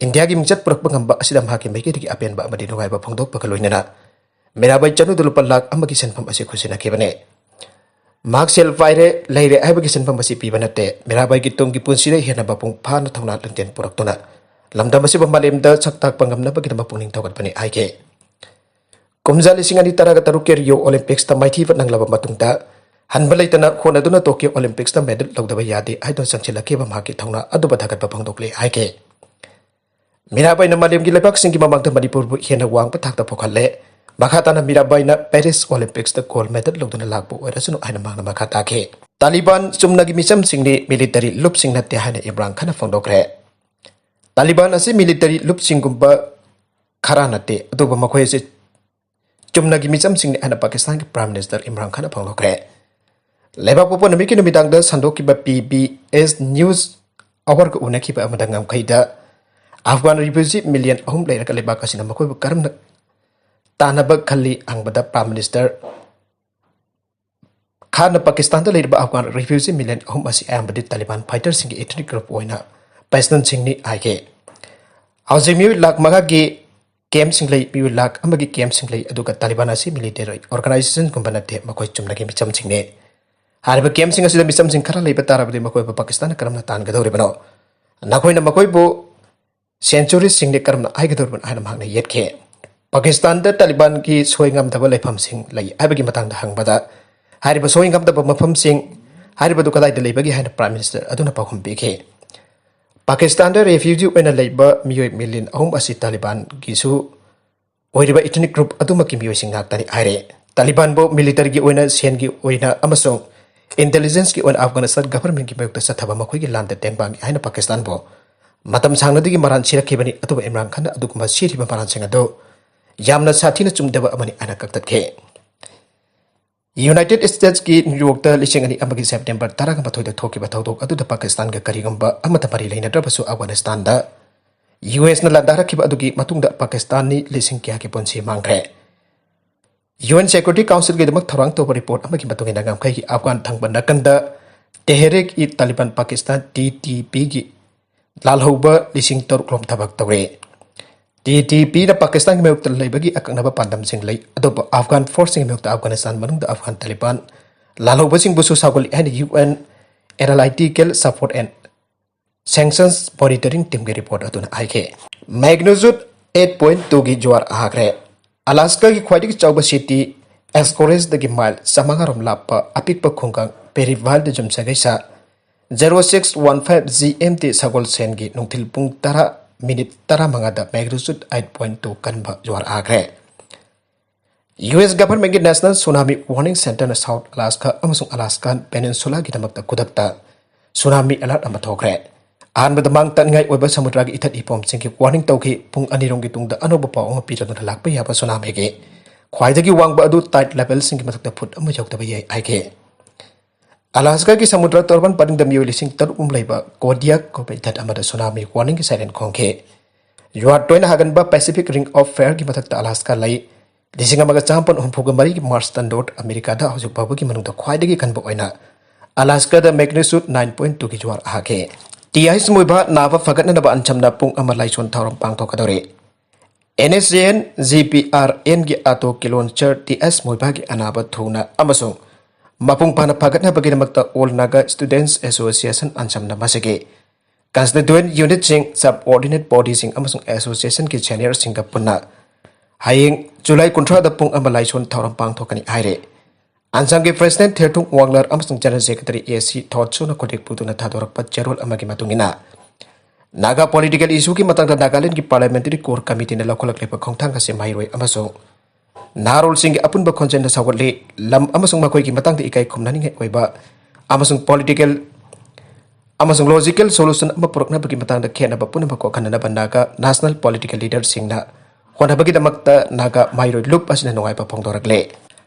ꯏꯟꯗꯤꯌꯥꯒꯤ ꯃꯤꯡꯆꯠ ꯄꯨꯔꯛꯄ ꯉꯝꯕ ꯑꯁꯤꯗ ꯃꯍꯥꯛꯀꯤ ꯃꯥꯏꯀꯩꯗꯒꯤ ꯑꯄꯦꯟꯕ ꯑꯃꯗꯤ ꯅꯨꯡꯉꯥꯏꯕ ꯐꯣꯡꯗꯣꯛꯄꯒ ꯂꯣꯏꯅꯅ ꯃꯤꯔꯥꯕꯥꯏ ꯆꯅꯨꯗ ꯂꯨꯄꯥ ꯂꯥꯈ ꯑꯃꯒꯤ ꯁꯦꯟꯐꯝ ꯑꯁꯤ ꯈꯨꯠꯁꯤꯟꯅꯈꯤꯕꯅꯤ꯫ ꯃꯍꯥꯛ ꯁꯦꯜ ꯄꯥꯏꯔꯦ, ꯂꯩꯔꯦ ꯍꯥꯏꯕꯒꯤ ꯁꯦꯟꯐꯝ ꯑꯁꯤ ꯄꯤꯕ ꯅꯠꯇꯦ, ꯃꯤꯔꯥꯕꯥꯏꯒꯤ ꯇꯨꯡꯒꯤ ꯄꯨꯟꯁꯤꯗ ꯍꯦꯟꯅ ꯃꯄꯨꯡ ꯐꯥꯅ ꯊꯧꯅꯥ ꯂꯤꯡꯖꯦꯜ ꯄꯨꯔꯛꯇꯨꯅ ꯂꯝꯗꯝ ꯑꯁꯤꯕꯨ ꯃꯥꯂꯦꯝꯗ ꯁꯛ ꯇꯥꯛꯄ ꯉꯝꯅꯕꯒꯤꯗꯃꯛ ꯄꯨꯛꯅꯤꯡ ꯊꯧꯒꯠꯄꯅꯤ ꯍꯥꯏꯈꯤ꯫ ꯀꯨꯝꯖꯥ ꯂꯤꯁꯤꯡ ꯑꯅꯤ ꯇꯔꯥꯒ ꯇꯔꯨꯛꯀꯤ Rio Olympicsꯇ ꯃꯥꯏꯊꯤꯕ ꯅꯪꯂꯕ ꯃꯇꯨꯡꯗ, ꯍꯟꯕ ꯂꯩꯇꯅ ꯍꯣꯠꯅꯗꯨꯅ Tokyo Olympicsꯇ medal ꯂꯧꯗꯕ ꯌꯥꯗꯦ ꯍꯥꯏꯗꯨꯅ ꯆꯪꯁꯤꯜꯂꯛꯈꯤꯕ ꯃꯍꯥꯛꯀꯤ ꯊꯧꯅꯥ ꯑꯗꯨꯕꯨ ꯊꯥꯒꯠꯄ ꯐꯣꯡꯗꯣꯛꯂꯦ ꯍꯥꯏꯈꯤ꯫ ꯃꯤꯔꯥꯕꯥꯏꯅ ꯃꯥꯂꯦꯝꯒꯤ ꯂꯩꯕꯥꯛꯁꯤꯡꯒꯤ ꯃꯃꯥꯡꯗ ꯃꯅꯤꯄꯨꯔꯕꯨ ꯍꯦꯟꯅ ꯋꯥꯡꯕ ꯊꯥꯛꯇ ꯄꯨꯈꯠꯂꯦ꯫ ꯃꯈꯥ ꯇꯥꯅ ꯃꯤꯔꯥꯕꯥꯏꯅ Paris Olympicsꯇ gold medal ꯂꯧꯗꯨꯅ ꯂꯥꯛꯄ ꯑꯣꯏꯔꯁꯅꯨ ꯍꯥꯏꯅ ꯃꯍꯥꯛꯅ ꯃꯈꯥ ꯇꯥꯈꯤ꯫ ꯇꯥꯂꯤꯕꯥꯟ ꯆꯨꯝꯅꯒꯤ ꯃꯤꯆꯝꯁꯤꯡꯅꯤ, military ꯂꯨꯞꯁꯤꯡ ꯅꯠꯇꯦ ꯍꯥꯏꯅ ꯏꯝꯔꯥꯟ ꯈꯥꯟꯅ ꯐꯣꯡꯗꯣꯛꯈ꯭ꯔꯦ꯫ ꯇꯥꯂꯤꯕꯥꯟ ꯑꯁꯤ military ꯂꯨꯞꯁꯤꯡꯒꯨꯝꯕ ꯈꯔ ꯅꯠꯇꯦ, ꯑꯗꯨꯕꯨ ꯃꯈꯣꯏ ꯑꯁꯤ ꯆꯨꯝꯅꯒꯤ ꯃꯤꯆꯝꯁꯤꯡꯅꯤ ꯍꯥꯏꯅ ꯄꯥꯀꯤꯁꯇꯥꯟꯒꯤ Prime Minister ꯏꯝꯔꯥꯟ ꯈꯥꯟꯅ ꯐꯣꯡꯗꯣꯛꯈ꯭ꯔꯦ꯫ ꯂꯩꯕꯥꯛ ꯄꯣꯛꯄ ꯅꯨꯃꯤꯠꯀꯤ ꯅꯨꯃꯤꯗꯥꯡꯗ ꯁꯟꯗꯣꯛꯈꯤꯕ P B S News Hourꯒ ꯎꯅꯈꯤꯕ ꯑꯃꯗ ꯉꯝꯈꯩꯗ ꯑꯐꯒꯥꯟ refugee million ꯑꯍꯨꯝ ꯂꯩꯔꯒ ꯂꯩꯕꯥꯛ ꯑꯁꯤꯅ ꯃꯈꯣꯏꯕꯨ ꯀꯔꯝꯅ ꯇꯥꯟꯅꯕ ꯈꯜꯂꯤ ꯍꯪꯕꯗ Prime Minister ꯈꯥꯟꯅ ꯄꯥꯀꯤꯁꯇꯥꯟꯗ ꯂꯩꯔꯤꯕ ꯑꯐꯒꯥꯟ refugee million ꯑꯍꯨꯝ ꯑꯁꯤ ꯑꯌꯥꯝꯕꯗꯤ ꯇꯥꯂꯤꯕꯥꯟ fighterꯁꯤꯡꯒꯤ ethnic group ꯑꯣꯏꯅ ꯄꯥꯀꯤꯁꯇꯥꯟꯁꯤꯡꯅꯤ ꯍꯥꯏꯈꯤ꯫ ꯍꯧꯖꯤꯛ ꯃꯤꯑꯣꯏ ꯂꯥꯈ ꯃꯉꯥꯒꯤ campꯁꯤꯡ ꯂꯩ, ꯃꯤꯑꯣꯏ ꯂꯥꯈ ꯑꯃꯒꯤ campꯁꯤꯡ ꯂꯩ, ꯑꯗꯨꯒ ꯇꯥꯂꯤꯕꯥꯟ ꯑꯁꯤ military organizationꯒꯨꯝꯕ ꯅꯠꯇꯦ, ꯃꯈꯣꯏ ꯆꯨꯝꯅꯒꯤ ꯃꯤꯆꯝꯁꯤꯡꯅꯤ꯫ ꯍꯥꯏꯔꯤꯕ campꯁꯤꯡ ꯑꯁꯤꯗ ꯃꯤꯆꯝꯁꯤꯡ ꯈꯔ ꯂꯩꯕ ꯇꯥꯔꯕꯗꯤ ꯃꯈꯣꯏꯕꯨ ꯄꯥꯀꯤꯁꯇꯥꯟꯅ ꯀꯔꯝꯅ ꯇꯥꯟꯒꯗꯧꯔꯤꯕꯅꯣ? ꯅꯈꯣꯏꯅ ꯃꯈꯣꯏꯕꯨ centuryꯁꯤꯡꯅꯤ ꯀꯔꯝꯅ ꯍꯥꯏꯒꯗꯧꯔꯤꯕꯅꯣ ꯍꯥꯏꯅ ꯃꯍꯥꯛꯅ ꯌꯦꯠꯈꯤ꯫ ꯄꯥꯀꯤꯁꯇꯥꯟꯗ ꯇꯥꯂꯤꯕꯥꯟꯒꯤ ꯁꯣꯏ ꯉꯝꯗꯕ ꯂꯩꯐꯝꯁꯤꯡ ꯂꯩ ꯍꯥꯏꯕꯒꯤ ꯃꯇꯥꯡꯗ ꯍꯪꯕꯗ, ꯍꯥꯏꯔꯤꯕ ꯁꯣꯏ ꯉꯝꯗꯕ ꯃꯐꯝꯁꯤꯡ ꯍꯥꯏꯔꯤꯕꯗꯨ ꯀꯗꯥꯏꯗ ꯂꯩꯕꯒꯦ ꯍꯥꯏꯅ Prime Minister ꯑꯗꯨꯅ ꯄꯥꯎꯈꯨꯝ ꯄꯤꯈꯤ꯫ ꯄꯥꯀꯤꯁꯇꯥꯟꯗ refugee ꯑꯣꯏꯅ ꯂꯩꯕ ꯃꯤꯑꯣꯏ million ꯑꯍꯨꯝ ꯑꯁꯤ ꯇꯥꯂꯤꯕꯥꯟꯒꯤꯁꯨ ꯑꯣꯏꯔꯤꯕ ethnic group ꯑꯗꯨꯃꯛꯀꯤ ꯃꯤꯑꯣꯏꯁꯤꯡ ꯉꯥꯛꯇꯅꯤ ꯍꯥꯏꯔꯦ꯫ ꯇꯥꯂꯤꯕꯥꯟꯕꯨ militaryꯒꯤ ꯑꯣꯏꯅ, ꯁꯦꯟꯒꯤ ꯑꯣꯏꯅ ꯑꯃꯁꯨꯡ intelligenceꯀꯤ ꯑꯣꯏꯅ ꯑꯐꯒꯥꯅꯤꯁꯇꯥꯟ governmentꯀꯤ ꯃꯥꯌꯣꯛꯇ ꯆꯠꯊꯕ ꯃꯈꯣꯏꯒꯤ ꯂꯥꯟꯗ ꯇꯦꯟꯕꯥꯡꯅꯤ ꯍꯥꯏꯅ ꯄꯥꯀꯤꯁꯇꯥꯟꯕꯨ ꯃꯇꯝ ꯁꯥꯡꯅꯗꯒꯤ ꯃꯔꯥꯟ ꯁꯤꯔꯛꯈꯤꯕꯅꯤ, ꯑꯗꯨꯕꯨ ꯏꯝꯔꯥꯟ ꯈꯥꯟꯅ ꯑꯗꯨꯒꯨꯝꯕ ꯁꯤꯔꯤꯕ ꯃꯔꯥꯟꯁꯤꯡ ꯑꯗꯨ ꯌꯥꯝꯅ ꯁꯥꯊꯤꯅ ꯆꯨꯝꯗꯕ ꯑꯃꯅꯤ ꯍꯥꯏꯅ ꯀꯛꯊꯠꯈꯤ꯫ United Statesꯀꯤ New Yorkꯇ ꯂꯤꯁꯤꯡ ꯑꯅꯤ ꯑꯃꯒꯤ September ꯇꯔꯥꯒ ꯃꯥꯊꯣꯏꯗ ꯊꯣꯛꯈꯤꯕ ꯊꯧꯗꯣꯛ ꯑꯗꯨꯗ ꯄꯥꯀꯤꯁꯇꯥꯟꯒ ꯀꯔꯤꯒꯨꯝꯕ ꯑꯃꯠꯇ ꯃꯔꯤ ꯂꯩꯅꯗ꯭ꯔꯕꯁꯨ ꯑꯐꯒꯥꯅꯤꯁꯇꯥꯟꯗ USꯅ ꯂꯥꯟꯗꯥꯔꯛꯈꯤꯕ ꯑꯗꯨꯒꯤ ꯃꯇꯨꯡꯗ ꯄꯥꯀꯤꯁꯇꯥꯟꯅꯤ ꯂꯤꯁꯤꯡ ꯀꯌꯥꯒꯤ ꯄꯨꯟꯁꯤ ꯃꯥꯡꯈ꯭ꯔꯦ꯫ UN Security Councilꯒꯤꯗꯃꯛ ꯊꯧꯔꯥꯡ ꯇꯧꯕ report ꯑꯃꯒꯤ ꯃꯇꯨꯡ ꯏꯟꯅ ꯉꯝꯈꯩꯒꯤ ꯑꯐꯒꯥꯟ ꯊꯪꯕ ꯅꯥꯀꯟꯗ Tehrik-i-Taliban Pakistan, TTPꯒꯤ ꯂꯥꯜꯍꯧꯕ ꯂꯤꯁꯤꯡ ꯇꯔꯨꯛ ꯔꯣꯝ ꯊꯕꯛ ꯇꯧꯔꯦ꯫ TTPꯅ ꯄꯥꯀꯤꯁꯇꯥꯟꯒꯤ ꯃꯥꯌꯣꯛꯇ ꯂꯩꯕꯒꯤ ꯑꯀꯛꯅꯕ ꯄꯥꯟꯗꯝꯁꯤꯡ ꯂꯩ, ꯑꯗꯨꯕꯨ ꯑꯐꯒꯥꯟ forceꯁꯤꯡꯒꯤ ꯃꯥꯌꯣꯛꯇ ꯑꯐꯒꯥꯅꯤꯁꯇꯥꯟ ꯃꯅꯨꯡꯗ ꯑꯐꯒꯥꯟ ꯇꯥꯂꯤꯕꯥꯟ ꯂꯥꯜꯍꯧꯕꯁꯤꯡꯕꯨꯁꯨ ꯁꯥꯎꯒꯠꯂꯤ ꯍꯥꯏꯅ UN Analytical Support and Sanctions Monitoring Teamꯒꯤ report ꯑꯗꯨꯅ ꯍꯥꯏꯈꯤ꯫ Magnitude eight point twoꯒꯤ ꯖ꯭ꯋꯥꯔ ꯍꯥꯈ꯭ꯔꯦ꯫ ꯑꯂꯥꯁꯀꯥꯒꯤ ꯈ꯭ꯋꯥꯏꯗꯒꯤ ꯆꯥꯎꯕ ꯁꯤꯇꯤ ꯑꯦꯁꯀꯣꯔꯦꯖꯗꯒꯤ ꯃꯥꯏꯜ ꯆꯥꯃꯉꯥ ꯔꯣꯝ ꯂꯥꯞꯄ ꯑꯄꯤꯛꯄ ꯈꯨꯡꯒꯪ ꯄꯦꯔꯤꯚꯥꯏꯜꯗ ꯌꯨꯝꯁꯀꯩꯁ zero six one five G M T ꯁꯒꯣꯜꯁꯦꯟꯒꯤ ꯅꯨꯡꯊꯤꯜ ꯄꯨꯡ ꯇꯔꯥ ꯃꯤꯅꯤꯠ ꯇꯔꯥꯃꯉꯥꯗ magnitude eight point two ꯀꯟꯕ ꯖ꯭ꯋꯥꯔ ꯍꯥꯈ꯭ꯔꯦ꯫ ꯌꯨ ꯑꯦꯁ ꯒꯚꯔꯟꯃꯦꯟꯠꯀꯤ ꯅꯦꯁꯅꯦꯜ ꯁꯨꯅꯥꯃꯤ ꯋꯥꯔꯅꯤꯡ ꯁꯦꯟꯇꯔꯅ ꯁꯥꯎꯠ ꯑꯂꯥꯁꯀꯥ ꯑꯃꯁꯨꯡ ꯑꯂꯥꯁꯀꯥꯟ ꯄꯦꯅꯤꯟꯁꯨꯂꯥꯒꯤꯗꯃꯛꯇ ꯈꯨꯗꯛꯇ ꯁꯨꯅꯥꯃꯤ ꯑꯦꯂꯔꯠ ꯑꯃ ꯊꯣꯛꯈ꯭ꯔꯦ꯫ ꯑꯍꯥꯟꯕꯗ ꯃꯥꯡ ꯇꯥꯛꯅꯤꯡꯉꯥꯏ ꯑꯣꯏꯕ ꯁꯃꯨꯗ꯭ꯔꯒꯤ ꯏꯊꯠ ꯏꯄꯣꯝꯁꯤꯡꯒꯤ ꯋꯥꯔꯅꯤꯡ ꯇꯧꯈꯤ꯫ ꯄꯨꯡ ꯑꯅꯤ ꯔꯣꯝꯒꯤ ꯇꯨꯡꯗ ꯑꯅꯧꯕ ꯄꯥꯎ ꯑꯃ ꯄꯤꯔꯗꯨꯅ ꯂꯥꯛꯄ ꯌꯥꯕ ꯁꯨꯅꯥꯃꯤꯒꯤ ꯈ꯭ꯋꯥꯏꯗꯒꯤ ꯋꯥꯡꯕ ꯑꯗꯨ ꯇꯥꯏꯗ ꯂꯦꯚꯦꯜꯁꯤꯡꯒꯤ ꯃꯊꯛꯇ ꯐꯨꯠ ꯑꯃ ꯌꯧꯗꯕ ꯌꯥꯏ ꯍꯥꯏꯈꯤ꯫ ꯑꯂꯥꯁꯀꯥꯒꯤ ꯁꯃꯨꯗ꯭ꯔ ꯇꯣꯔꯕꯥꯟ ꯄꯔꯤꯡꯗ ꯃꯤꯑꯣꯏ ꯂꯤꯁꯤꯡ ꯇꯔꯨꯛ ꯔꯣꯝ ꯂꯩꯕ ꯀꯣꯗꯤꯌꯥꯛ ꯀꯧꯕ ꯏꯊꯠ ꯑꯃꯗ ꯁꯨꯅꯥꯃꯤ ꯋꯥꯔꯅꯤꯡꯒꯤ ꯁꯥꯏꯔꯦꯟ ꯈꯣꯡꯈꯤ꯫ ꯖ꯭ꯋꯥꯔ ꯇꯣꯏꯅ ꯍꯥꯒꯟꯕ ꯄꯦꯁꯤꯐꯤꯛ ꯔꯤꯡ ꯑꯣꯐ ꯐꯥꯌꯔꯒꯤ ꯃꯊꯛꯇ ꯑꯂꯥꯁꯀꯥ ꯂꯩ꯫ ꯂꯤꯁꯤꯡ ꯑꯃꯒ ꯆꯥꯃꯥꯄꯟ ꯍꯨꯝꯐꯨꯒ ꯃꯔꯤꯒꯤ ꯃꯥꯔꯆꯇ ꯅꯣꯔꯠ ꯑꯃꯦꯔꯤꯀꯥꯗ ꯍꯧꯖꯤꯛ ꯐꯥꯎꯕꯒꯤ ꯃꯅꯨꯡꯗ ꯈ꯭ꯋꯥꯏꯗꯒꯤ ꯀꯟꯕ ꯑꯣꯏꯅ ꯑꯂꯥꯁꯀꯥꯗ magnitude nine point twoꯒꯤ ꯖ꯭ꯋꯥꯔ ꯍꯥꯈꯤ꯫ ꯇꯤ ꯑꯥꯏꯁ ꯃꯣꯏꯕꯥ ꯅꯥꯕ ꯐꯒꯠꯅꯅꯕ ꯑꯟꯁꯝꯅ ꯄꯨꯡ ꯑꯃ ꯂꯥꯏꯁꯣꯟ ꯊꯧꯔꯝ ꯄꯥꯡꯊꯣꯛꯀꯗꯧꯔꯤ꯫ N S A N, G P R ꯑꯦꯟꯒꯤ ꯑꯥꯇꯣ ꯀꯤꯂꯣꯟꯆꯔ ꯇꯤ ꯑꯦꯁ ꯃꯣꯏꯕꯥꯒꯤ ꯑꯅꯥꯕ ꯊꯨꯅ ꯑꯃꯁꯨꯡ ꯃꯄꯨꯡ ꯐꯥꯅ ꯐꯒꯠꯅꯕꯒꯤꯗꯃꯛꯇ All Naga Students Association ꯑꯟꯁꯝꯅ ꯃꯁꯤꯒꯤ constituent unitꯁꯤꯡ, subordinate bodyꯁꯤꯡ ꯑꯃꯁꯨꯡ associationꯒꯤ seniorꯁꯤꯡꯒ ꯄꯨꯟꯅ ꯍꯌꯦꯡ ꯖꯨꯂꯥꯏ ꯀꯨꯟꯊ꯭ꯔꯥꯗ ꯄꯨꯡ ꯑꯃ ꯂꯥꯏꯁꯣꯟ ꯊꯧꯔꯝ ꯄꯥꯡꯊꯣꯛꯀꯅꯤ ꯍꯥꯏꯔꯤ꯫ ꯑꯟꯁꯝꯒꯤ president ꯊꯦꯔꯊꯨꯡ ꯋꯥꯡꯂꯔ ꯑꯃꯁꯨꯡ General Secretary ꯑꯦ ꯁꯤ ꯊꯣꯠꯁꯨꯅ ꯈꯨꯗꯦꯛ ꯄꯨꯗꯨꯅ ꯊꯥꯗꯣꯔꯛꯄ ꯆꯦꯔꯣꯜ ꯑꯃꯒꯤ ꯃꯇꯨꯡ ꯏꯟꯅ, ꯅꯥꯒꯥ political issueꯒꯤ ꯃꯇꯥꯡꯗ ꯅꯥꯒꯥꯂꯦꯟꯗꯒꯤ parliamentary core committeeꯅ ꯂꯧꯈꯠꯂꯛꯂꯤꯕ ꯈꯣꯡꯊꯥꯡ ꯑꯁꯤ ꯃꯍꯩꯔꯣꯏ ꯑꯃꯁꯨꯡ ꯅꯍꯥꯔꯣꯜꯁꯤꯡꯒꯤ ꯑꯄꯨꯟꯕ ꯈꯣꯟꯖꯦꯜꯗ ꯁꯧꯒꯠꯂꯤ꯫ ꯂꯝ ꯑꯃꯁꯨꯡ ꯃꯈꯣꯏꯒꯤ ꯃꯇꯥꯡꯗ ꯏꯀꯥꯏ ꯈꯨꯝꯅꯅꯤꯡꯉꯥꯏ ꯑꯣꯏꯕ ꯑꯃꯁꯨꯡ political ꯑꯃꯁꯨꯡ logical solution ꯑꯃ ꯄꯨꯔꯛꯅꯕꯒꯤ ꯃꯇꯥꯡꯗ ꯈꯦꯠꯅꯕ ꯄꯨꯝꯅꯃꯛ ꯀꯣꯛꯍꯟꯅꯅꯕ ꯅꯥꯒꯥ national political leaderꯁꯤꯡꯅ ꯍꯣꯠꯅꯕꯒꯤꯗꯃꯛꯇ ꯅꯥꯒꯥ ꯃꯍꯩꯔꯣꯏ ꯂꯨꯞ ꯑꯁꯤꯅ ꯅꯨꯡꯉꯥꯏꯕ ꯐꯣꯡꯗꯣꯔꯛꯂꯦ꯫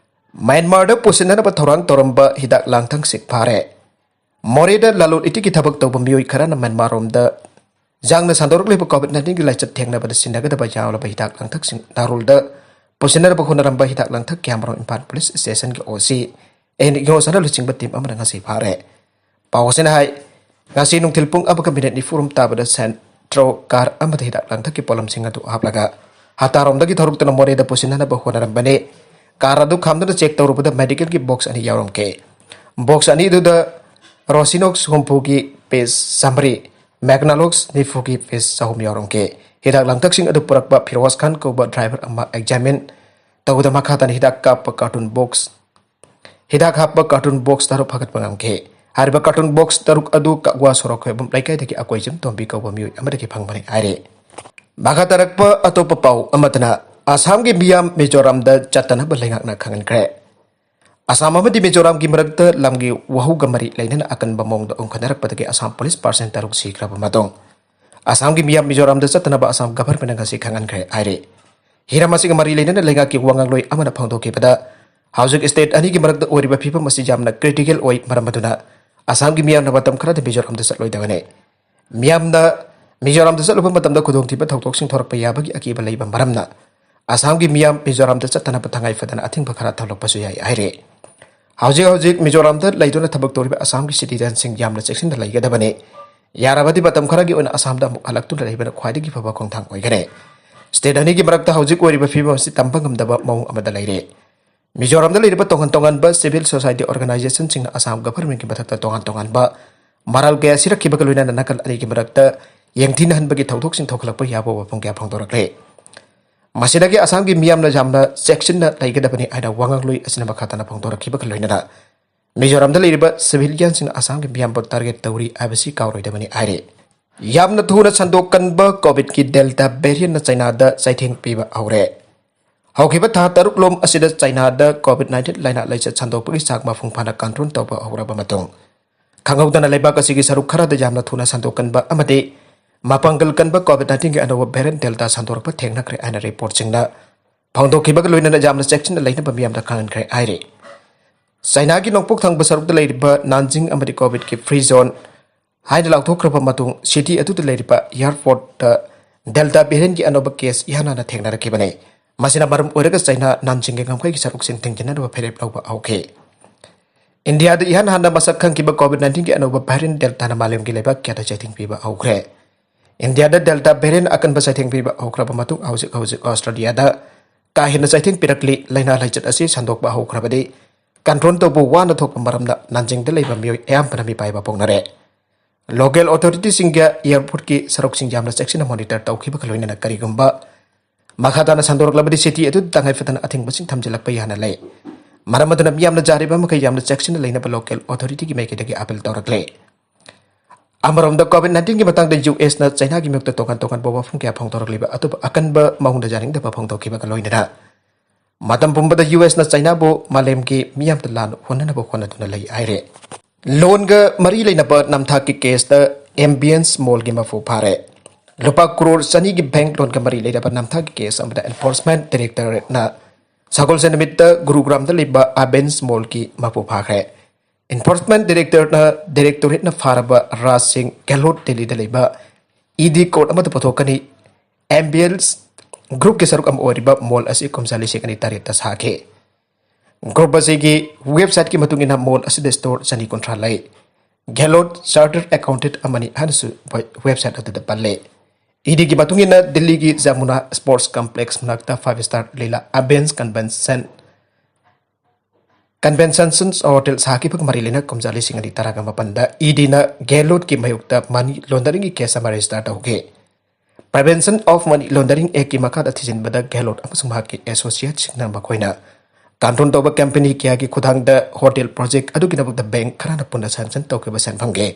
ꯃ꯭ꯌꯥꯟꯃꯥꯔꯗ ꯄꯨꯁꯤꯟꯅꯅꯕ ꯊꯧꯔꯥꯡ ꯇꯧꯔꯝꯕ ꯍꯤꯗꯥꯛ ꯂꯥꯡꯊꯛꯁꯤꯡ ꯐꯥꯔꯦ꯫ ꯃꯣꯔꯦꯗ ꯂꯂꯣꯟ ꯏꯇꯤꯛꯀꯤ ꯊꯕꯛ ꯇꯧꯕ ꯃꯤꯑꯣꯏ ꯈꯔꯅ ꯃ꯭ꯌꯥꯟꯃꯥꯔꯔꯣꯝꯗ ꯌꯥꯡꯅ ꯁꯟꯗꯣꯔꯛꯂꯤꯕ COVID nineteenꯒꯤ ꯂꯥꯏꯆꯠ ꯊꯦꯡꯅꯕꯗ ꯁꯤꯖꯤꯟꯅꯒꯗꯕ ꯌꯥꯎꯔꯕ ꯍꯤꯗꯥꯛ ꯂꯥꯡꯊꯛꯁꯤꯡ ꯅꯥꯔꯣꯜꯗ ꯄꯨꯁꯤꯟꯅꯅꯕ ꯍꯣꯠꯅꯔꯝꯕ ꯍꯤꯗꯥꯛ ꯂꯥꯡꯊꯛ ꯀꯌꯥꯃꯔꯨꯝ ꯏꯝꯐꯥꯜ ꯄꯨꯂꯤꯁ ꯁ꯭ꯇꯦꯁꯟꯒꯤ ꯑꯣ ꯁꯤ ꯑꯦꯟ ꯏꯒꯅꯣꯁꯅ ꯂꯨꯆꯤꯡꯕ ꯇꯤꯝ ꯑꯃꯅ ꯉꯁꯤ ꯐꯥꯔꯦ꯫ ꯄꯥꯎ ꯑꯁꯤꯅ ꯍꯥꯏ, ꯉꯁꯤ ꯅꯨꯡꯊꯤꯜ ꯄꯨꯡ ꯑꯃꯒ ꯃꯤꯅꯤꯠ ꯅꯤꯐꯨ ꯔꯣꯝ ꯇꯥꯕꯗ ꯁꯦꯟꯇ꯭ꯔꯣ ꯀꯥꯔ ꯑꯃꯗ ꯍꯤꯗꯥꯛ ꯂꯥꯡꯊꯛꯀꯤ ꯄꯣꯠꯂꯝꯁꯤꯡ ꯑꯗꯨ ꯍꯥꯞꯂꯒ ꯍꯇꯥꯔꯣꯝꯗꯒꯤ ꯊꯧꯔꯛꯇꯨꯅ ꯃꯣꯔꯦꯗ ꯄꯨꯁꯤꯟꯅꯅꯕ ꯍꯣꯠꯅꯔꯝꯕꯅꯤ꯫ ꯀꯥꯔ ꯑꯗꯨ ꯈꯥꯝꯗꯨꯅ ꯆꯦꯛ ꯇꯧꯔꯨꯕꯗ ꯃꯦꯗꯤꯀꯦꯜꯒꯤ ꯕꯣꯛꯁ ꯑꯅꯤ ꯌꯥꯎꯔꯝꯈꯤ꯫ ꯕꯣꯛꯁ ꯑꯅꯤꯗꯨꯗ ꯔꯣꯁꯤꯅꯣꯛꯁ ꯍꯨꯝꯐꯨꯒꯤ ꯄꯤꯁ ꯆꯥꯃꯔꯤ, ꯃꯦꯒꯅꯥꯂꯣꯛꯁ ꯅꯤꯐꯨꯒꯤ ꯄꯤꯁ ꯆꯍꯨꯝ ꯌꯥꯎꯔꯝꯈꯤ꯫ ꯍꯤꯗꯥꯛ ꯂꯥꯡꯊꯛꯁꯤꯡ ꯑꯗꯨ ꯄꯨꯔꯛꯄ ꯐꯤꯔꯣꯖ ꯈꯥꯟ ꯀꯧꯕ ꯗ꯭ꯔꯥꯏꯚꯔ ꯑꯃ ꯑꯦꯛꯖꯥꯃꯤꯟ ꯇꯧꯕꯗ ꯃꯈꯥ ꯇꯥꯅ ꯍꯤꯗꯥꯛ ꯀꯥꯞꯄ ꯀꯥꯔꯇꯨꯟ ꯕꯣꯛꯁ ꯍꯤꯗꯥꯛ ꯍꯥꯞꯄ ꯀꯥꯔꯇꯨꯟ ꯕꯣꯛꯁ ꯇꯔꯨꯛ ꯐꯥꯒꯠꯄ ꯉꯝꯈꯤ꯫ ꯍꯥꯏꯔꯤꯕ ꯀꯥꯔꯇꯨꯟ ꯕꯣꯛꯁ ꯇꯔꯨꯛ ꯑꯗꯨ ꯀꯛꯋꯥ ꯁꯣꯔꯣꯛ ꯈꯣꯏꯕꯝ ꯂꯩꯀꯥꯏꯗꯒꯤ ꯑꯀꯣꯏꯖꯝ ꯇꯣꯝꯕꯤ ꯀꯧꯕ ꯃꯤꯑꯣꯏ ꯑꯃꯗꯒꯤ ꯐꯪꯕꯅꯤ ꯍꯥꯏꯔꯤ꯫ ꯃꯈꯥ ꯇꯥꯔꯛꯄ ꯑꯇꯣꯞꯄ ꯄꯥꯎ ꯑꯃꯗꯅ, ꯑꯁꯥꯝꯒꯤ ꯃꯤꯌꯥꯝ ꯃꯤꯖꯣꯔꯥꯝꯗ ꯆꯠꯇꯅꯕ ꯂꯩꯉꯥꯛꯅ ꯈꯪꯍꯟꯈ꯭ꯔꯦ꯫ ꯑꯁꯥꯝ ꯑꯃꯗꯤ ꯃꯤꯖꯣꯔꯥꯝꯒꯤ ꯃꯔꯛꯇ ꯂꯝꯒꯤ ꯋꯥꯍꯧꯒ ꯃꯔꯤ ꯂꯩꯅꯅ ꯑꯀꯟꯕ ꯃꯑꯣꯡꯗ ꯎꯪꯈꯠꯅꯔꯛꯄꯗꯒꯤ ꯑꯁꯥꯝ ꯄꯨꯂꯤꯁ ꯄꯥꯔꯁꯟ ꯇꯔꯨꯛ ꯁꯤꯈ꯭ꯔꯕ ꯃꯇꯨꯡ, ꯑꯁꯥꯝꯒꯤ ꯃꯤꯌꯥꯝ ꯃꯤꯖꯣꯔꯥꯝꯗ ꯆꯠꯇꯅꯕ ꯑꯁꯥꯝ ꯒꯚꯔꯟꯃꯦꯟꯠꯅ ꯉꯁꯤ ꯈꯪꯍꯟꯈ꯭ꯔꯦ ꯍꯥꯏꯔꯤ꯫ ꯍꯤꯔꯝ ꯑꯁꯤꯒ ꯃꯔꯤ ꯂꯩꯅꯅ ꯂꯩꯉꯥꯛꯀꯤ ꯋꯥ ꯉꯥꯡꯂꯣꯏ ꯑꯃꯅ ꯐꯣꯡꯗꯣꯛꯈꯤꯕꯗ, ꯍꯧꯖꯤꯛ ꯁ꯭ꯇꯦꯠ ꯑꯅꯤꯒꯤ ꯃꯔꯛꯇ ꯑꯣꯏꯔꯤꯕ ꯐꯤꯕꯝ ꯑꯁꯤ ꯌꯥꯝꯅ ꯀ꯭ꯔꯤꯇꯤꯀꯦꯜ ꯑꯣꯏ, ꯃꯔꯝ ꯑꯗꯨꯅ ꯑꯁꯥꯝꯒꯤ ꯃꯤꯌꯥꯝꯅ ꯃꯇꯝ ꯈꯔꯗ ꯃꯤꯖꯣꯔꯥꯝꯗ ꯆꯠꯂꯣꯏꯗꯕꯅꯤ꯫ ꯃꯤꯌꯥꯝꯅ ꯃꯤꯖꯣꯔꯥꯝꯗ ꯆꯠꯂꯨꯕ ꯃꯇꯝꯗ ꯈꯨꯗꯣꯡꯊꯤꯕ ꯊꯧꯗꯣꯛꯁꯤꯡ ꯊꯣꯔꯛꯄ ꯌꯥꯕꯒꯤ ꯑꯀꯤꯕ ꯂꯩꯕ ꯃꯔꯝꯅ, ꯑꯁꯥꯝꯒꯤ ꯃꯤꯌꯥꯝ ꯃꯤꯖꯣꯔꯥꯝꯗ ꯆꯠꯇꯅꯕ ꯇꯉꯥꯏ ꯐꯗꯅ ꯑꯊꯤꯡꯕ ꯈꯔ ꯊꯝꯂꯛꯄꯁꯨ ꯌꯥꯏ ꯍꯥꯏꯔꯤ꯫ ꯍꯧꯖꯤꯛ ꯍꯧꯖꯤꯛ ꯃꯤꯖꯣꯔꯥꯝꯗ ꯂꯩꯗꯨꯅ ꯊꯕꯛ ꯇꯧꯔꯤꯕ ꯑꯁꯥꯝꯒꯤ ꯁꯤꯇꯤꯖꯟꯁꯤꯡ ꯌꯥꯝꯅ ꯆꯦꯛꯁꯤꯟꯅ ꯂꯩꯒꯗꯕꯅꯤ꯫ ꯌꯥꯔꯕꯗꯤ ꯃꯇꯝ ꯈꯔꯒꯤ ꯑꯣꯏꯅ ꯑꯁꯥꯝꯗ ꯑꯃꯨꯛ ꯍꯜꯂꯛꯇꯨꯅ ꯂꯩꯕꯅ ꯈ꯭ꯋꯥꯏꯗꯒꯤ ꯐꯕ ꯈꯣꯡꯊꯥꯡ ꯑꯣꯏꯒꯅꯤ꯫ ꯁ꯭ꯇꯦꯠ ꯑꯅꯤꯒꯤ ꯃꯔꯛꯇ ꯍꯧꯖꯤꯛ ꯑꯣꯏꯔꯤꯕ ꯐꯤꯕꯝ ꯑꯁꯤ ꯇꯝꯕ ꯉꯝꯗꯕ ꯃꯑꯣꯡ ꯑꯃꯗ ꯂꯩꯔꯦ꯫ ꯃꯤꯖꯣꯔꯥꯝꯗ ꯂꯩꯔꯤꯕ ꯇꯣꯉꯥꯟ ꯇꯣꯉꯥꯟꯕ ꯁꯤꯚꯤꯜ ꯁꯣꯁꯥꯏꯇꯤ ꯑꯣꯔꯒꯅꯥꯏꯖꯦꯁꯟꯁꯤꯡꯅ ꯑꯁꯥꯝ ꯒꯚꯔꯟꯃꯦꯟꯠꯀꯤ ꯃꯊꯛꯇ ꯇꯣꯉꯥꯟ ꯇꯣꯉꯥꯟꯕ ꯃꯔꯥꯜ ꯀꯌꯥ ꯁꯤꯔꯛꯈꯤꯕꯒ ꯂꯣꯏꯅꯅ ꯅꯥꯀꯜ ꯑꯅꯤꯒꯤ ꯃꯔꯛꯇ ꯌꯦꯡꯊꯤꯅꯍꯟꯕꯒꯤ ꯊꯧꯗꯣꯛꯁꯤꯡ ꯊꯣꯛꯂꯛꯄ ꯌꯥꯕ ꯋꯥꯐꯝ ꯀꯌꯥ ꯐꯣꯡꯗꯣꯔꯛꯂꯦ꯫ ꯃꯁꯤꯗꯒꯤ ꯑꯁꯥꯝꯒꯤ ꯃꯤꯌꯥꯝꯅ ꯌꯥꯝꯅ ꯆꯦꯛꯁꯤꯟꯅ ꯂꯩꯒꯗꯕꯅꯤ ꯍꯥꯏꯅ ꯋꯥꯉꯥꯡꯂꯣꯏ ꯑꯁꯤꯅ ꯃꯈꯥ ꯇꯥꯅ ꯐꯣꯡꯗꯣꯔꯛꯈꯤꯕꯒ ꯂꯣꯏꯅꯅ, ꯃꯤꯖꯣꯔꯥꯝꯗ ꯂꯩꯔꯤꯕ ꯁꯤꯚꯤꯂꯤꯌꯟꯁꯤꯡꯅ ꯑꯁꯥꯝꯒꯤ ꯃꯤꯌꯥꯝꯕꯨ ꯇꯥꯔꯒꯦꯠ ꯇꯧꯔꯤ ꯍꯥꯏꯕꯁꯤ ꯀꯥꯎꯔꯣꯏꯗꯕꯅꯤ ꯍꯥꯏꯔꯤ꯫ ꯌꯥꯝꯅ ꯊꯨꯅ ꯁꯟꯗꯣꯛꯀꯟꯕ ꯀꯣꯚꯤꯗꯀꯤ ꯗꯦꯜꯇꯥ ꯚꯦꯔꯤꯌꯟꯅ ꯆꯥꯏꯅꯥꯗ ꯆꯩꯊꯦꯡ ꯄꯤꯕ ꯍꯧꯔꯦ꯫ ꯍꯧꯈꯤꯕ ꯊꯥ ꯇꯔꯨꯛ ꯂꯣꯝ ꯑꯁꯤꯗ ꯆꯥꯏꯅꯥꯗ ꯀꯣꯚꯤꯗ ꯅꯥꯏꯟꯇꯤꯟ ꯂꯥꯏꯅꯥ ꯂꯥꯏꯆꯠ ꯁꯟꯗꯣꯛꯄꯒꯤ ꯆꯥꯡ ꯃꯄꯨꯡ ꯐꯥꯅ ꯀꯟꯇ꯭ꯔꯣꯜ ꯇꯧꯕ ꯍꯧꯔꯕ ꯃꯇꯨꯡ, ꯈꯪꯍꯧꯗꯅ ꯂꯩꯕꯥꯛ ꯑꯁꯤꯒꯤ ꯁꯔꯨꯛ ꯈꯔꯗ ꯌꯥꯝꯅ ꯊꯨꯅ ꯁꯟꯗꯣꯛꯀꯟꯕ ꯑꯃꯗꯤ ꯃꯄꯥꯡꯒꯜ ꯀꯟꯕ ꯀꯣꯚꯤꯗ ꯅꯥꯏꯟꯇꯤꯟꯒꯤ ꯑꯅꯧꯕ ꯚꯦꯔꯤꯌꯟ ꯗꯦꯜꯇꯥ ꯁꯟꯗꯣꯔꯛꯄ ꯊꯦꯡꯅꯈ꯭ꯔꯦ ꯍꯥꯏꯅ ꯔꯤꯄꯣꯔꯠꯁꯤꯡꯅ ꯐꯣꯡꯗꯣꯛꯈꯤꯕꯒ ꯂꯣꯏꯅꯅ ꯌꯥꯝꯅ ꯆꯦꯛꯁꯤꯟꯅ ꯂꯩꯅꯕ ꯃꯤꯌꯥꯝꯗ ꯈꯪꯍꯟꯈ꯭ꯔꯦ ꯍꯥꯏꯔꯤ꯫ ꯆꯥꯏꯅꯥꯒꯤ ꯅꯣꯡꯄꯣꯛ ꯊꯪꯕ ꯁꯔꯨꯛꯇ ꯂꯩꯔꯤꯕ ꯅꯥꯟꯖꯤꯡ ꯑꯃꯗꯤ ꯀꯣꯚꯤꯗꯀꯤ ꯐ꯭ꯔꯤ ꯖꯣꯟ ꯍꯥꯏꯅ ꯂꯥꯎꯊꯣꯛꯈ꯭ꯔꯕ ꯃꯇꯨꯡ, ꯁꯤꯇꯤ ꯑꯗꯨꯗ ꯂꯩꯔꯤꯕ ꯑꯦꯌꯥꯔꯄꯣꯔꯠꯇ ꯗꯦꯜꯇꯥ ꯚꯦꯔꯤꯌꯟꯒꯤ ꯑꯅꯧꯕ ꯀꯦꯁ ꯏꯍꯥꯟ ꯍꯥꯟꯅ ꯊꯦꯡꯅꯔꯛꯈꯤꯕꯅꯤ꯫ ꯃꯁꯤꯅ ꯃꯔꯝ ꯑꯣꯏꯔꯒ ꯆꯥꯏꯅꯥ ꯅꯥꯟꯖꯤꯡꯒꯤ ꯉꯝꯈꯩꯒꯤ ꯁꯔꯨꯛꯁꯤꯡ ꯊꯤꯡꯖꯤꯟꯅꯅꯕ ꯐꯤꯔꯦꯞ ꯂꯧꯕ ꯍꯧꯈꯤ꯫ ꯏꯟꯗꯤꯌꯥꯗ ꯏꯍꯥꯟ ꯍꯥꯟꯅ ꯃꯁꯛ ꯈꯪꯈꯤꯕ ꯀꯣꯚꯤꯗ ꯅꯥꯏꯟꯇꯤꯟꯒꯤ ꯑꯅꯧꯕ ꯚꯦꯔꯤꯌꯟ ꯗꯦꯜꯇꯥꯅ ꯃꯥꯂꯦꯝꯒꯤ ꯂꯩꯕꯥꯛ ꯀꯌꯥꯗ ꯆꯩꯊꯦꯡ ꯄꯤꯕ ꯍꯧꯈ꯭ꯔꯦ꯫ ꯏꯟꯗꯤꯌꯥꯗ ꯗꯦꯜꯇꯥ ꯚꯦꯔꯤꯌꯟ ꯑꯀꯟꯕ ꯆꯩꯊꯦꯡ ꯄꯤꯕ ꯍꯧꯈ꯭ꯔꯕ ꯃꯇꯨꯡ, ꯍꯧꯖꯤꯛ ꯍꯧꯖꯤꯛ ꯑꯣꯁꯇ꯭ꯔꯦꯂꯤꯌꯥꯗ ꯀꯥ ꯍꯦꯟꯅ ꯆꯩꯊꯦꯡ ꯄꯤꯔꯛꯂꯤ꯫ ꯂꯥꯏꯅꯥ ꯂꯥꯏꯆꯠ ꯑꯁꯤ ꯁꯟꯗꯣꯛꯄ ꯍꯧꯈ꯭ꯔꯕꯗꯤ ꯀꯟꯇ꯭ꯔꯣꯜ ꯇꯧꯕ ꯋꯥꯅ ꯊꯣꯛꯄ ꯃꯔꯝꯅ ꯅꯥꯟꯖꯤꯡꯗ ꯂꯩꯕ ꯃꯤꯑꯣꯏ ꯑꯌꯥꯝꯕꯅ ꯃꯤꯄꯥꯏꯕ ꯄꯣꯛꯅꯔꯦ꯫ Local authorityꯁꯤꯡꯒ airportꯀꯤ ꯁꯔꯨꯛꯁꯤꯡ ꯌꯥꯝꯅ ꯆꯦꯛꯁꯤꯟꯅ monitor ꯇꯧꯈꯤꯕꯒ ꯂꯣꯏꯅꯅ ꯀꯔꯤꯒꯨꯝꯕ ꯃꯈꯥ ꯇꯥꯅ ꯁꯟꯗꯣꯔꯛꯂꯕꯗꯤ city ꯑꯗꯨ ꯇꯉꯥꯏ ꯐꯗꯅ ꯑꯊꯤꯡꯕꯁꯤꯡ ꯊꯝꯖꯤꯜꯂꯛꯄ ꯌꯥꯅ ꯂꯩ꯫ ꯃꯔꯝ ꯑꯗꯨꯅ ꯃꯤꯌꯥꯝꯅ ꯌꯥꯔꯤꯕ ꯃꯈꯩ ꯌꯥꯝꯅ ꯆꯦꯛꯁꯤꯟꯅ ꯂꯩꯅꯕ local authorityꯒꯤ ꯃꯥꯏꯀꯩꯗꯒꯤ appeal ꯇꯧꯔꯛꯂꯦ꯫ ꯑꯃꯔꯣꯝꯗ COVID nineteenꯒꯤ ꯃꯇꯥꯡꯗ USꯅ Chinaꯒꯤ ꯃꯥꯌꯣꯛꯇ ꯇꯣꯉꯥꯟ ꯇꯣꯉꯥꯟꯕ ꯋꯥꯐꯝ ꯀꯌꯥ ꯐꯣꯡꯗꯣꯔꯛꯂꯤꯕ ꯑꯗꯨꯕꯨ ꯑꯀꯟꯕ ꯃꯑꯣꯡꯗ ꯌꯥꯅꯤꯡꯗꯕ ꯐꯣꯡꯗꯣꯛꯈꯤꯕꯒ ꯂꯣꯏꯅꯅ ꯃꯇꯝ ꯄꯨꯝꯕꯗ USꯅ Chinaꯕꯨ ꯃꯥꯂꯦꯝꯒꯤ ꯃꯤꯌꯥꯝꯗ ꯂꯥꯟ ꯍꯣꯟꯅꯅꯕ ꯍꯣꯠꯅꯗꯨꯅ ꯂꯩ ꯍꯥꯏꯔꯦ꯫ Loanꯒ ꯃꯔꯤ ꯂꯩꯅꯕ ꯅꯝꯊꯥꯛꯀꯤ caseꯇ Ambience Mallꯒꯤ ꯃꯄꯨ ꯐꯥꯔꯦ꯫ ꯂꯨꯄꯥ crore ꯆꯅꯤꯒꯤ bank loanꯒ ꯃꯔꯤ ꯂꯩꯅꯕ ꯅꯝꯊꯥꯛꯀꯤ case ꯑꯃꯗ Enforcement Directorateꯅ ꯁꯒꯣꯜꯁꯦꯟ ꯅꯨꯃꯤꯠꯇ ꯒꯨꯔꯨꯒ꯭ꯔꯥꯝꯗ ꯂꯩꯕ Ambience Mallꯒꯤ ꯃꯄꯨ ꯐꯥꯈ꯭ꯔꯦ꯫ Enforcement Directorateꯅ, Directorateꯅ ꯐꯥꯔꯕ ꯔꯥꯖ ꯁꯤꯡ ꯒꯦꯍꯂꯣꯠ ꯗꯤꯜꯂꯤꯗ ꯂꯩꯕ ED court ꯑꯃꯗ ꯄꯨꯊꯣꯛꯀꯅꯤ꯫ Ambience groupꯀꯤ ꯁꯔꯨꯛ ꯑꯃ ꯑꯣꯏꯔꯤꯕ mall ꯑꯁꯤ ꯀꯨꯝꯖꯥ ꯂꯤꯁꯤꯡ ꯑꯅꯤ ꯇꯔꯦꯠꯇ ꯁꯥꯈꯤ꯫ Group ꯑꯁꯤꯒꯤ websiteꯀꯤ ꯃꯇꯨꯡ ꯏꯟꯅ mall ꯑꯁꯤꯗ store ꯆꯅꯤ ꯀꯨꯟꯊ꯭ꯔꯥ ꯂꯩ꯫ ꯒꯦꯍꯂꯣꯠ chartered accountant ꯑꯃꯅꯤ ꯍꯥꯏꯅꯁꯨ website ꯑꯗꯨꯗ ꯄꯜꯂꯦ꯫ EDꯒꯤ ꯃꯇꯨꯡ ꯏꯟꯅ ꯗꯤꯜꯂꯤꯒꯤ ꯖꯃꯨꯅꯥ Sports Complex ꯃꯅꯥꯛꯇ five star Leela Ambience Convention Convention Hotel ꯁꯥꯈꯤꯕꯒ ꯃꯔꯤ ꯂꯩꯅ ꯀꯨꯝꯖꯥ ꯂꯤꯁꯤꯡ ꯑꯅꯤ ꯇꯔꯥꯒ ꯃꯥꯄꯟꯗ EDꯅ ꯒꯦꯍꯂꯣꯠꯀꯤ ꯃꯥꯌꯣꯛꯇ money launderingꯒꯤ case ꯑꯃ register ꯇꯧꯈꯤ꯫ Prevention of Money Laundering Actꯀꯤ ꯃꯈꯥꯗ ꯊꯤꯖꯤꯟꯕꯗ ꯒꯦꯍꯂꯣꯠ ꯑꯃꯁꯨꯡ ꯃꯍꯥꯛꯀꯤ associatesꯁꯤꯡꯅ ꯃꯈꯣꯏꯅ control ꯇꯧꯕ company ꯀꯌꯥꯒꯤ ꯈꯨꯠꯊꯥꯡꯗ hotel project ꯑꯗꯨꯒꯤꯗꯃꯛꯇ bank ꯈꯔꯅ ꯄꯨꯟꯅ sanction ꯇꯧꯈꯤꯕ ꯁꯦꯟꯐꯝꯒꯤ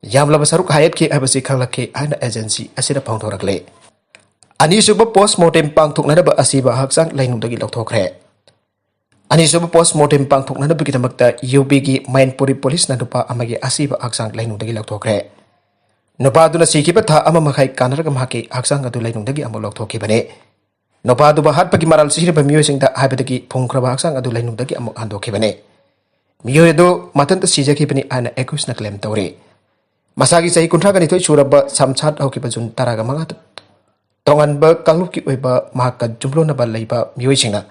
ꯌꯥꯝꯂꯕ ꯁꯔꯨꯛ ꯍꯥꯏꯒꯠꯈꯤ ꯍꯥꯏꯕꯁꯤ ꯈꯪꯂꯛꯈꯤ ꯍꯥꯏꯅ agency ꯑꯁꯤꯗ ꯐꯣꯡꯗꯣꯔꯛꯂꯤ꯫ ꯑꯅꯤꯁꯨꯕ post mortem ꯄꯥꯡꯊꯣꯛꯅꯅꯕ ꯑꯁꯤꯕ ꯍꯛꯆꯥꯡ ꯂꯩꯅꯨꯡꯗꯒꯤ ꯂꯧꯊꯣꯛꯈ꯭ꯔꯦ꯫ ꯑꯅꯤꯁꯨꯕ post mortem ꯄꯥꯡꯊꯣꯛꯅꯅꯕꯒꯤꯗꯃꯛꯇ UPꯒꯤ ꯃꯩꯟꯄꯨꯔꯤ policeꯅ ꯅꯨꯄꯥ ꯑꯃꯒꯤ ꯑꯁꯤꯕ ꯍꯛꯆꯥꯡ ꯂꯩꯅꯨꯡꯗꯒꯤ ꯂꯧꯊꯣꯛꯈ꯭ꯔꯦ꯫ ꯅꯨꯄꯥ ꯑꯗꯨꯅ ꯁꯤꯈꯤꯕ ꯊꯥ ꯑꯃ ꯃꯈꯥꯏ ꯀꯥꯟꯅꯔꯒ ꯃꯍꯥꯛꯀꯤ ꯍꯛꯆꯥꯡ ꯑꯗꯨ ꯂꯩꯅꯨꯡꯗꯒꯤ ꯑꯃꯨꯛ ꯂꯧꯊꯣꯛꯈꯤꯕꯅꯤ꯫ ꯅꯨꯄꯥ ꯑꯗꯨꯕꯨ ꯍꯥꯠꯄꯒꯤ ꯃꯔꯥꯜ ꯁꯤꯔꯕ ꯃꯤꯑꯣꯏꯁꯤꯡꯗ ꯍꯥꯏꯕꯗꯒꯤ ꯐꯨꯝꯈ꯭ꯔꯕ ꯍꯛꯆꯥꯡ ꯑꯗꯨ ꯂꯩꯅꯨꯡꯗꯒꯤ ꯑꯃꯨꯛ ꯍꯟꯗꯣꯛꯈꯤꯕꯅꯤ꯫ ꯃꯤꯑꯣꯏ ꯑꯗꯨ ꯃꯊꯟꯇ ꯁꯤꯖꯈꯤꯕꯅꯤ ꯍꯥꯏꯅ accusedꯅ claim ꯇꯧꯔꯤ꯫ ꯃꯁꯥꯒꯤ ꯆꯍꯤ ꯀꯨꯟꯊ꯭ꯔꯥꯒ ꯅꯤꯊꯣꯏ ꯁꯨꯔꯕ ꯁꯝꯁꯥꯠ ꯍꯧꯈꯤꯕ ꯖꯨꯟ ꯇꯔꯥꯒ ꯃꯉꯥꯗ ꯇꯣꯉꯥꯟꯕ ꯀꯥꯡꯂꯨꯞꯀꯤ ꯑꯣꯏꯕ ꯃꯍꯥꯛꯀ ꯌꯨꯝꯂꯣꯟꯅꯕ ꯂꯩꯕ ꯃꯤꯑꯣꯏꯁꯤꯡꯅ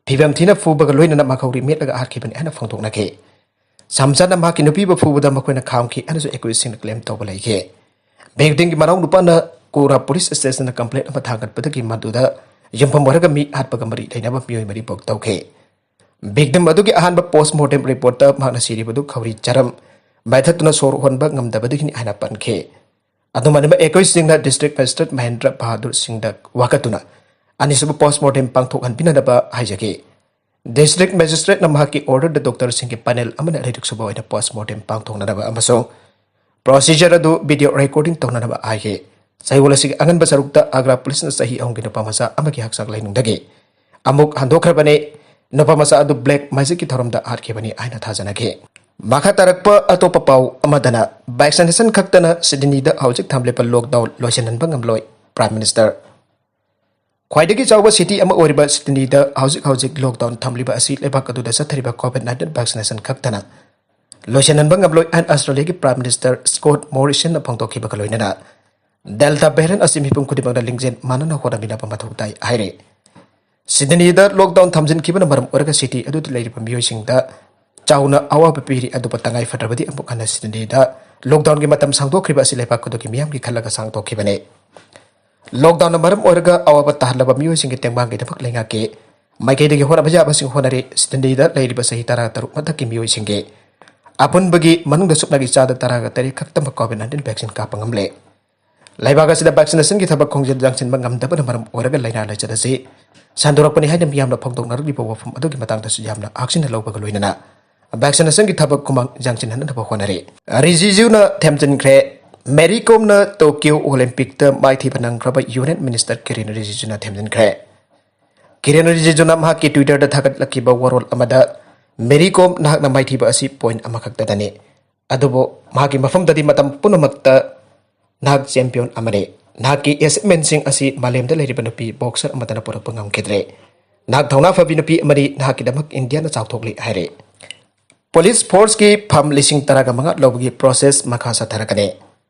ꯐꯤꯕꯝ ꯊꯤꯅ ꯐꯨꯕꯒ ꯂꯣꯏꯅꯅ ꯃꯈꯧꯔꯤ ꯃꯦꯠꯂꯒ ꯍꯥꯠꯈꯤꯕꯅꯤ ꯍꯥꯏꯅ ꯐꯣꯡꯗꯣꯛꯅꯈꯤ꯫ ꯁꯝꯁꯥꯠꯅ ꯃꯍꯥꯛꯀꯤ ꯅꯨꯄꯤꯕꯨ ꯐꯨꯕꯗ ꯃꯈꯣꯏꯅ ꯈꯥꯝꯈꯤ ꯍꯥꯏꯅꯁꯨ accusedꯁꯤꯡꯅ claim ꯇꯧꯕ ꯂꯩꯈꯤ꯫ Victimꯒꯤ ꯃꯅꯥꯎ ꯅꯨꯄꯥꯅ ꯀꯣꯔꯥ police stationꯗ complaint ꯑꯃ ꯊꯥꯡꯒꯠꯄꯗꯒꯤ ꯃꯗꯨꯗ ꯌꯨꯝꯐꯝ ꯑꯣꯏꯔꯒ ꯃꯤ ꯍꯥꯠꯄꯒ ꯃꯔꯤ ꯂꯩꯅꯕ ꯃꯤꯑꯣꯏ ꯃꯔꯤ book ꯇꯧꯈꯤ꯫ Victim ꯑꯗꯨꯒꯤ ꯑꯍꯥꯟꯕ post mortem reportꯇ ꯃꯍꯥꯛꯅ ꯁꯤꯔꯤꯕꯗꯨ ꯈꯧꯔꯤ ꯆꯔꯝ, ꯃꯥꯏꯊꯠꯇꯨꯅ ꯁꯣꯔ ꯍꯣꯟꯕ ꯉꯝꯗꯕꯗꯒꯤꯅꯤ ꯍꯥꯏꯅ ꯄꯟꯈꯤ꯫ ꯑꯗꯨꯃꯥꯏꯅ ꯑꯩꯈꯣꯏꯁꯤꯡꯅ ꯗꯤꯁꯇ꯭ꯔꯤꯛ ꯃꯦꯖꯤꯁꯇ꯭ꯔꯦꯠ ꯃꯍꯦꯟꯗ꯭ꯔ ꯕꯍꯥꯗꯨꯔ ꯁꯤꯡꯗ ꯋꯥꯀꯠꯇꯨꯅ ꯑꯅꯤꯁꯨꯕ ꯄꯣꯁꯃꯣꯔꯇꯦꯝ ꯄꯥꯡꯊꯣꯛꯍꯟꯕꯤꯅꯅꯕ ꯍꯥꯏꯖꯈꯤ꯫ ꯗꯤꯁꯇ꯭ꯔꯤꯛ ꯃꯦꯖꯤꯁꯇ꯭ꯔꯦꯠꯅ ꯃꯍꯥꯛꯀꯤ ꯑꯣꯔꯗꯔꯗ ꯗꯣꯛꯇꯔꯁꯤꯡꯒꯤ ꯄꯦꯅꯦꯜ ꯑꯃꯅ ꯑꯅꯤꯔꯛ ꯁꯨꯕ ꯑꯣꯏꯅ ꯄꯣꯁꯃꯣꯔꯇꯦꯝ ꯄꯥꯡꯊꯣꯛꯅꯅꯕ ꯑꯃꯁꯨꯡ ꯄ꯭ꯔꯣꯁꯤꯖꯔ ꯑꯗꯨ ꯚꯤꯗꯤꯑꯣ ꯔꯦꯀꯣꯔꯗꯤꯡ ꯇꯧꯅꯅꯕ ꯍꯥꯏꯈꯤ꯫ ꯆꯌꯣꯜ ꯑꯁꯤꯒꯤ ꯑꯉꯟꯕ ꯁꯔꯨꯛꯇ ꯑꯒ꯭ꯔꯥ ꯄꯨꯂꯤꯁꯅ ꯆꯍꯤ ꯑꯍꯨꯝꯒꯤ ꯅꯨꯄꯥ ꯃꯆꯥ ꯑꯃꯒꯤ ꯍꯛꯆꯥꯡ ꯂꯩꯅꯨꯡꯗꯒꯤ ꯑꯃꯨꯛ ꯍꯟꯗꯣꯛꯈ꯭ꯔꯕꯅꯤ꯫ ꯅꯨꯄꯥ ꯃꯆꯥ ꯑꯗꯨ ꯕ꯭ꯂꯦꯛ ꯃꯦꯖꯤꯛꯀꯤ ꯊꯧꯔꯝꯗ ꯍꯥꯠꯈꯤꯕꯅꯤ ꯍꯥꯏꯅ ꯊꯥꯖꯅꯈꯤ꯫ ꯃꯈꯥ ꯇꯥꯔꯛꯄ ꯑꯇꯣꯞꯄ ꯄꯥꯎ ꯑꯃꯗꯅ, ꯚꯦꯛꯁꯤꯅꯦꯁꯟ ꯈꯛꯇꯅ ꯁꯤꯗꯅꯤꯗ ꯍꯧꯖꯤꯛ ꯊꯝꯂꯤꯕ ꯂꯣꯛꯗꯥꯎꯟ ꯂꯣꯏꯁꯤꯟꯍꯟꯕ ꯉꯝꯂꯣꯏ, ꯄ꯭ꯔꯥꯏꯝ ꯃꯤꯅꯤꯁꯇꯔ꯫ ꯈ꯭ꯋꯥꯏꯗꯒꯤ ꯆꯥꯎꯕ ꯁꯤꯇꯤ ꯑꯃ ꯑꯣꯏꯔꯤꯕ ꯁꯤꯗꯅꯤꯗ ꯍꯧꯖꯤꯛ ꯍꯧꯖꯤꯛ ꯂꯣꯛꯗꯥꯎꯟ ꯊꯝꯂꯤꯕ ꯑꯁꯤ ꯂꯩꯕꯥꯛ ꯑꯗꯨꯗ ꯆꯠꯊꯔꯤꯕ ꯀꯣꯚꯤꯗ ꯅꯥꯏꯟꯇꯤꯟ ꯚꯦꯛꯁꯤꯅꯦꯁꯟ ꯈꯛꯇꯅ ꯂꯣꯏꯁꯤꯟꯍꯟꯕ ꯉꯝꯂꯣꯏ ꯍꯥꯏꯅ ꯑꯁꯇ꯭ꯔꯦꯂꯤꯌꯥꯒꯤ ꯄ꯭ꯔꯥꯏꯝ ꯃꯤꯅꯤꯁꯇꯔ ꯁ꯭ꯀꯣꯠ ꯃꯣꯔꯤꯁꯟꯅ ꯐꯣꯡꯗꯣꯛꯈꯤꯕꯒ ꯂꯣꯏꯅꯅ ꯗꯦꯜꯇꯥ ꯚꯦꯔꯤꯌꯟ ꯑꯁꯤ ꯃꯤꯄꯨꯝ ꯈꯨꯗꯤꯡꯃꯛꯅ ꯂꯤꯡꯖꯦꯜ ꯃꯥꯟꯅꯅ ꯍꯣꯠꯅꯃꯤꯟꯅꯕ ꯃꯊꯧ ꯇꯥꯏ ꯍꯥꯏꯔꯤ꯫ ꯁꯤꯗꯅꯤꯗ ꯂꯣꯛꯗꯥꯎꯟ ꯊꯝꯖꯤꯟꯈꯤꯕꯅ ꯃꯔꯝ ꯑꯣꯏꯔꯒ ꯁꯤꯇꯤ ꯑꯗꯨꯗ ꯂꯩꯔꯤꯕ ꯃꯤꯑꯣꯏꯁꯤꯡꯗ ꯆꯥꯎꯅ ꯑꯋꯥꯕ ꯄꯤꯔꯤ, ꯑꯗꯨꯕꯨ ꯇꯉꯥꯏ ꯐꯗ꯭ꯔꯕꯗꯤ ꯑꯃꯨꯛ ꯍꯟꯅ ꯁꯤꯗꯅꯤꯗ ꯂꯣꯛꯗꯥꯎꯟꯒꯤ ꯃꯇꯝ ꯁꯥꯡꯗꯣꯛꯈ꯭ꯔꯤꯕ ꯑꯁꯤ ꯂꯩꯕꯥꯛ ꯑꯗꯨꯒꯤ ꯃꯤꯌꯥꯝꯒꯤ ꯈꯜꯂꯒ ꯁꯥꯡꯗꯣꯛꯈꯤꯕꯅꯤ꯫ ꯂꯣꯛꯗꯥꯎꯟꯅ ꯃꯔꯝ ꯑꯣꯏꯔꯒ ꯑꯋꯥꯕ ꯇꯥꯍꯜꯂꯕ ꯃꯤꯑꯣꯏꯁꯤꯡꯒꯤ ꯇꯦꯡꯕꯥꯡꯒꯤꯗꯃꯛ ꯂꯩꯉꯥꯛꯀꯤ ꯃꯥꯏꯀꯩꯗꯒꯤ ꯍꯣꯠꯅꯕ ꯌꯥꯕꯁꯤꯡ ꯍꯣꯠꯅꯔꯤ꯫ ꯁꯤꯗꯅꯤꯗ ꯂꯩꯔꯤꯕ ꯆꯍꯤ ꯇꯔꯥ ꯇꯔꯨꯛ ꯃꯊꯛꯀꯤ ꯃꯤꯑꯣꯏꯁꯤꯡꯒꯤ ꯑꯄꯨꯟꯕꯒꯤ ꯃꯅꯨꯡꯗ ꯁꯨꯞꯅꯒꯤ ꯆꯥꯗ ꯇꯔꯥꯒ ꯇꯔꯦꯠ ꯈꯛꯇꯃꯛ ꯀꯣꯚꯤꯗ ꯅꯥꯏꯟꯇꯤꯟ ꯚꯦꯛꯁꯤꯟ ꯀꯥꯞꯄ ꯉꯝꯂꯦ꯫ ꯂꯩꯕꯥꯛ ꯑꯁꯤꯗ ꯚꯦꯛꯁꯤꯅꯦꯁꯟꯒꯤ ꯊꯕꯛ ꯈꯣꯡꯖꯦꯜ ꯌꯥꯡꯁꯤꯟꯕ ꯉꯝꯗꯕꯅ ꯃꯔꯝ ꯑꯣꯏꯔꯒ ꯂꯥꯏꯅꯥ ꯂꯥꯏꯆꯠ ꯑꯁꯤ ꯁꯟꯗꯣꯔꯛꯄꯅꯤ ꯍꯥꯏꯅ ꯃꯤꯌꯥꯝꯅ ꯐꯣꯡꯗꯣꯛꯅꯔꯛꯂꯤꯕ ꯋꯥꯐꯝ ꯑꯗꯨꯒꯤ ꯃꯇꯥꯡꯗꯁꯨ ꯌꯥꯝꯅ ꯍꯛꯆꯤꯟꯅ ꯂꯧꯕꯒ ꯂꯣꯏꯅꯅ ꯚꯦꯛꯁꯤꯅꯦꯁꯟꯒꯤ ꯊꯕꯛ ꯈꯨꯃꯥꯡ ꯌꯥꯡꯁꯤꯟꯍꯟꯅꯕ ꯍꯣꯠꯅꯔꯤ꯫ ꯔꯤꯖꯤꯖꯨꯅ ꯊꯦꯝꯖꯤꯟꯈ꯭ꯔꯦ꯫ ꯃꯦꯔꯤ ꯀꯣꯝꯅ ꯇꯣꯀꯤꯌꯣ ꯑꯣꯂꯤꯝꯄꯤꯛꯇ ꯃꯥꯏꯊꯤꯕ ꯅꯪꯈ꯭ꯔꯕ ꯌꯨꯅꯤꯌꯟ ꯃꯤꯅꯤꯁꯇꯔ ꯀꯤꯔꯦꯟ ꯔꯤꯖꯤꯖꯨꯅ ꯊꯦꯝꯖꯤꯟꯈ꯭ꯔꯦ꯫ ꯀꯤꯔꯦꯟ ꯔꯤꯖꯤꯖꯨꯅ ꯃꯍꯥꯛꯀꯤ ꯇ꯭ꯋꯤꯇꯔꯗ ꯊꯥꯒꯠꯂꯛꯈꯤꯕ ꯋꯥꯔꯣꯜ ꯑꯃꯗ, "ꯃꯦꯔꯤ ꯀꯣꯝ, ꯅꯍꯥꯛꯅ ꯃꯥꯏꯊꯤꯕ ꯑꯁꯤ ꯄꯣꯏꯟꯠ ꯑꯃꯈꯛꯇꯗꯅꯤ, ꯑꯗꯨꯕꯨ ꯃꯍꯥꯛꯀꯤ ꯃꯐꯝꯗꯗꯤ ꯃꯇꯝ ꯄꯨꯝꯅꯃꯛꯇ ꯅꯍꯥꯛ ꯆꯦꯝꯄꯤꯌꯟ ꯑꯃꯅꯤ꯫ ꯅꯍꯥꯛꯀꯤ ꯑꯦꯆꯤꯞꯃꯦꯟꯁꯤꯡ ꯑꯁꯤ ꯃꯥꯂꯦꯝꯗ ꯂꯩꯔꯤꯕ ꯅꯨꯄꯤ ꯕꯣꯛꯁꯔ ꯑꯃꯠꯇꯅ ꯄꯨꯔꯛꯄ ꯉꯝꯈꯤꯗ꯭ꯔꯦ꯫ ꯅꯍꯥꯛ ꯊꯧꯅꯥ ꯐꯕꯤ ꯅꯨꯄꯤ ꯑꯃꯅꯤ, ꯅꯍꯥꯛꯀꯤꯗꯃꯛ ꯏꯟꯗꯤꯌꯥꯅ ꯆꯥꯎꯊꯣꯛꯂꯤ" ꯍꯥꯏꯔꯤ꯫ ꯄꯨꯂꯤꯁ ꯐꯣꯔꯁꯀꯤ ꯐꯝ ꯂꯤꯁꯤꯡ ꯇꯔꯥꯒ ꯃꯉꯥ ꯂꯧꯕꯒꯤ ꯄ꯭ꯔꯣꯁꯦꯁ ꯃꯈꯥ ꯆꯠꯊꯔꯛꯀꯅꯤ꯫